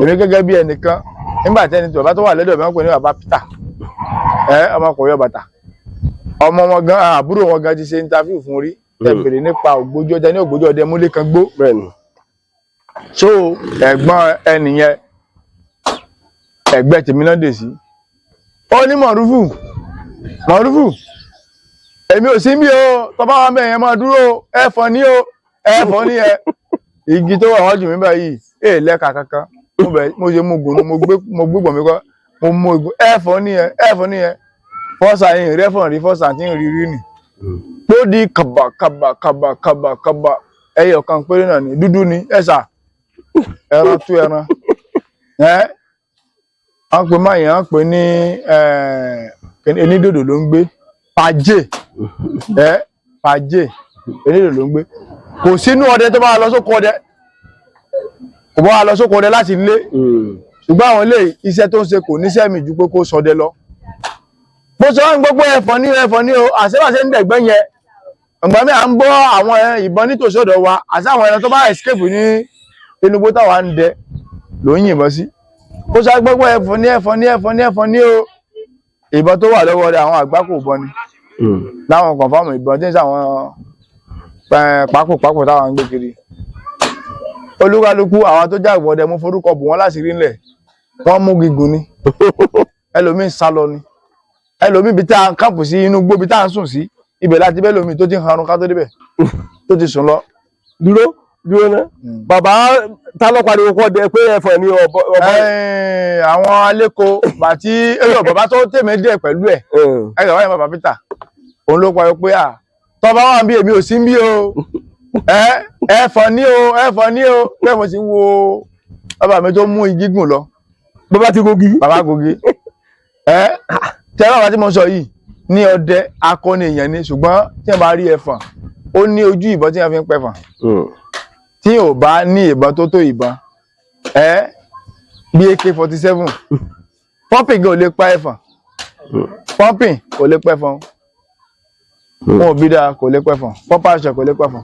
S1: Èmi gẹ́gẹ́ bí ẹnìkan, nígbà tí ẹni tí bàbá tó wà lẹ́dọ̀ mi, wọ́n pè ní bàbá Peter, ẹ ọmọkùnrin ọbàtà, ọmọ wọn gan, àbúrò wọn gan ti ṣe interview fún rí ẹ bèrè nípa ògbójú ọdẹ ní ògbójú ọdẹ múlé kan gbó. So ẹ̀gbọ́n ẹnìyẹn, ẹ̀gbẹ́ tèmi náà dè sí. Ó ní Mọ̀rúfù, Mọ̀rúfù, èmi ò sí bí o, tọ́ba wa mẹ́yẹn máa dúró, ẹ̀fọn ní o, ẹ̀fọn ní ẹ. Igi tó wà wájú mi báyìí èè lẹ́ka kankan. Mo bẹ̀ mo ṣe mú gùn, mo gbé gbọ̀n mi kọ́, mo mú igun, ẹ̀fọn ní ẹ, ẹ̀fọn ní ẹ. Fọ́sà yìí rẹ́fọ̀n rí fọ́sà tí ń rí rí nì tó di kàbà kàbà kàbà kàbà kàbà. Ẹyọ kan péré náà ni, dúdú ni ẹ̀sà, ẹran tú ẹran ẹ. Wọ́n pe máa yẹn, wọ́n pe ní enídòdò ló ń gbé pàjé ẹ, pàjé enídòdò ló ń gbé. Kò sínú ọdẹ tó bá lọ sóko ọdẹ, kò bá lọ sóko ọdẹ láti lé. Ṣùgbọ́n àwọn ilé iṣẹ́ tó ń ṣe kò níṣẹ́ mi ju pé kó ṣọdẹ lọ. Bó ṣe wọ́n ń gbogbo ẹ̀fọn ní ẹ̀fọn ní o, àṣẹ́bàṣẹ́ ń dẹ̀gbẹ́ yẹn. Ìgbà mi à ń gbọ́ àwọn ìbọn nítòsí ọ̀dọ̀ wa, àti àwọn ẹran tó bá escape ní inú táwa ń dẹ ló ń yìnbọn sí. Ó ṣe gbogbo ẹ̀fọn ní ẹ̀fọn ní ẹ̀fọn ní ẹ̀fọn ní o. Ìbọn tó wà lọ́wọ́ rẹ̀, àwọn àgbákò ìbọn ni láwọn confirm ìbọn tí ń sàwọn. Pákó táwọn ń gbé kiri, olúkálukú àwọn tó jáwọ́ ọdẹ, mú forúkọ bù wọ́n láṣìírí ńlẹ̀, wọ́n mú gígùn ni, ẹlòmíín sá lọ ni, ẹlòmíín bí tá à ń kàpù sí inú igbó, bí tá à ń sùn sí ibẹ̀ láti bẹ́ẹ̀ lómi tó ti ń harun ká tó débẹ̀ tó ti sùn lọ.
S2: Dúró dúró ná, bàbá, ta ló pariwo kọ́ dẹ pé ẹ̀fọn ni ọ̀bọ? Ọ̀bọ.
S1: Àwọn aléko bàtí ẹyọ bàbá tó tèmi díẹ̀ pẹ̀lú ẹ̀, ẹgbẹ́ wáyé bàbá Peter, òun ló pariwo pé à tọ́ba wà ń bí, èmi ò sí ń bí o, ẹ ẹfọn ní o, ẹfọn ní o. Bẹ́ẹ̀ mo sì ń wo bàbá mi tó mú igi gùn lọ.
S2: Bàbá ti gogi.
S1: Bàbá gogi ẹ tẹ. Bàbá tí mo sọ yìí ní ọdẹ akọni èèyàn ni, ṣùgbọ́n tí wọ́n bá rí ẹfọ̀n, ó ní ojú ìbọn tí wọ́n fi ń pẹ̀fọ̀n. Tí ò bá ní ìbọn tó tó ìbọn ẹ bí AK-47, pumping gan ò lè pa ẹfọ̀n. Pumping kò lè pẹ̀fọ̀n, wọn ò bí dáa, kò lè pẹ̀fọ̀n. Pump action kò lè pẹ̀fọ̀n.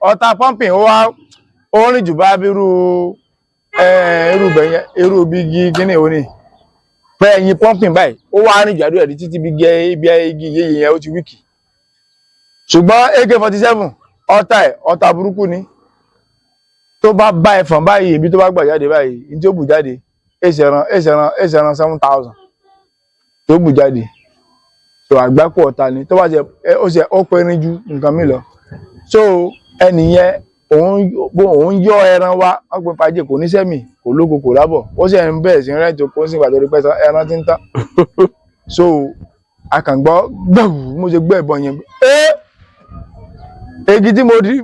S1: Ọta pumping ó wá ó rìn jù bá bí irú irú bẹ̀yẹn, irú bí igi kíní òní pé ẹyin pumping báyìí, ó wá rìn jù àdúrà rí títí bí gẹ ibi igi yéye yẹn, ó ti weak. Ṣùgbọ́n AK-47, ọta ẹ̀, ọta burúkú ni. Tó bá bá ẹfọ̀n báyìí, ibi tó bá gbà jáde báyìí, ní tí ó bù jáde, èsì ẹran, èsì ẹran, èsì ẹran 7,000 tó bù jáde. So àgbákò ọ̀tá ni. Tó bá ṣe ó ṣe ó pẹ́rín ju nǹkan mi lọ. So ẹnìyẹn òun bó òun yọ ẹran wá, wọ́n pe fàájì, kò ní sẹ́mì, kò lóko, kò lábọ̀, ó sì ń bẹ̀rẹ̀ sí rent oko sí ìgbà tó rí pẹ́ ẹran ti ń tán. So a kàn gbọ́ gbẹ̀wù, mo ṣe gbọ́ ìbọn yẹn, ẹ́ egi tí mo rí.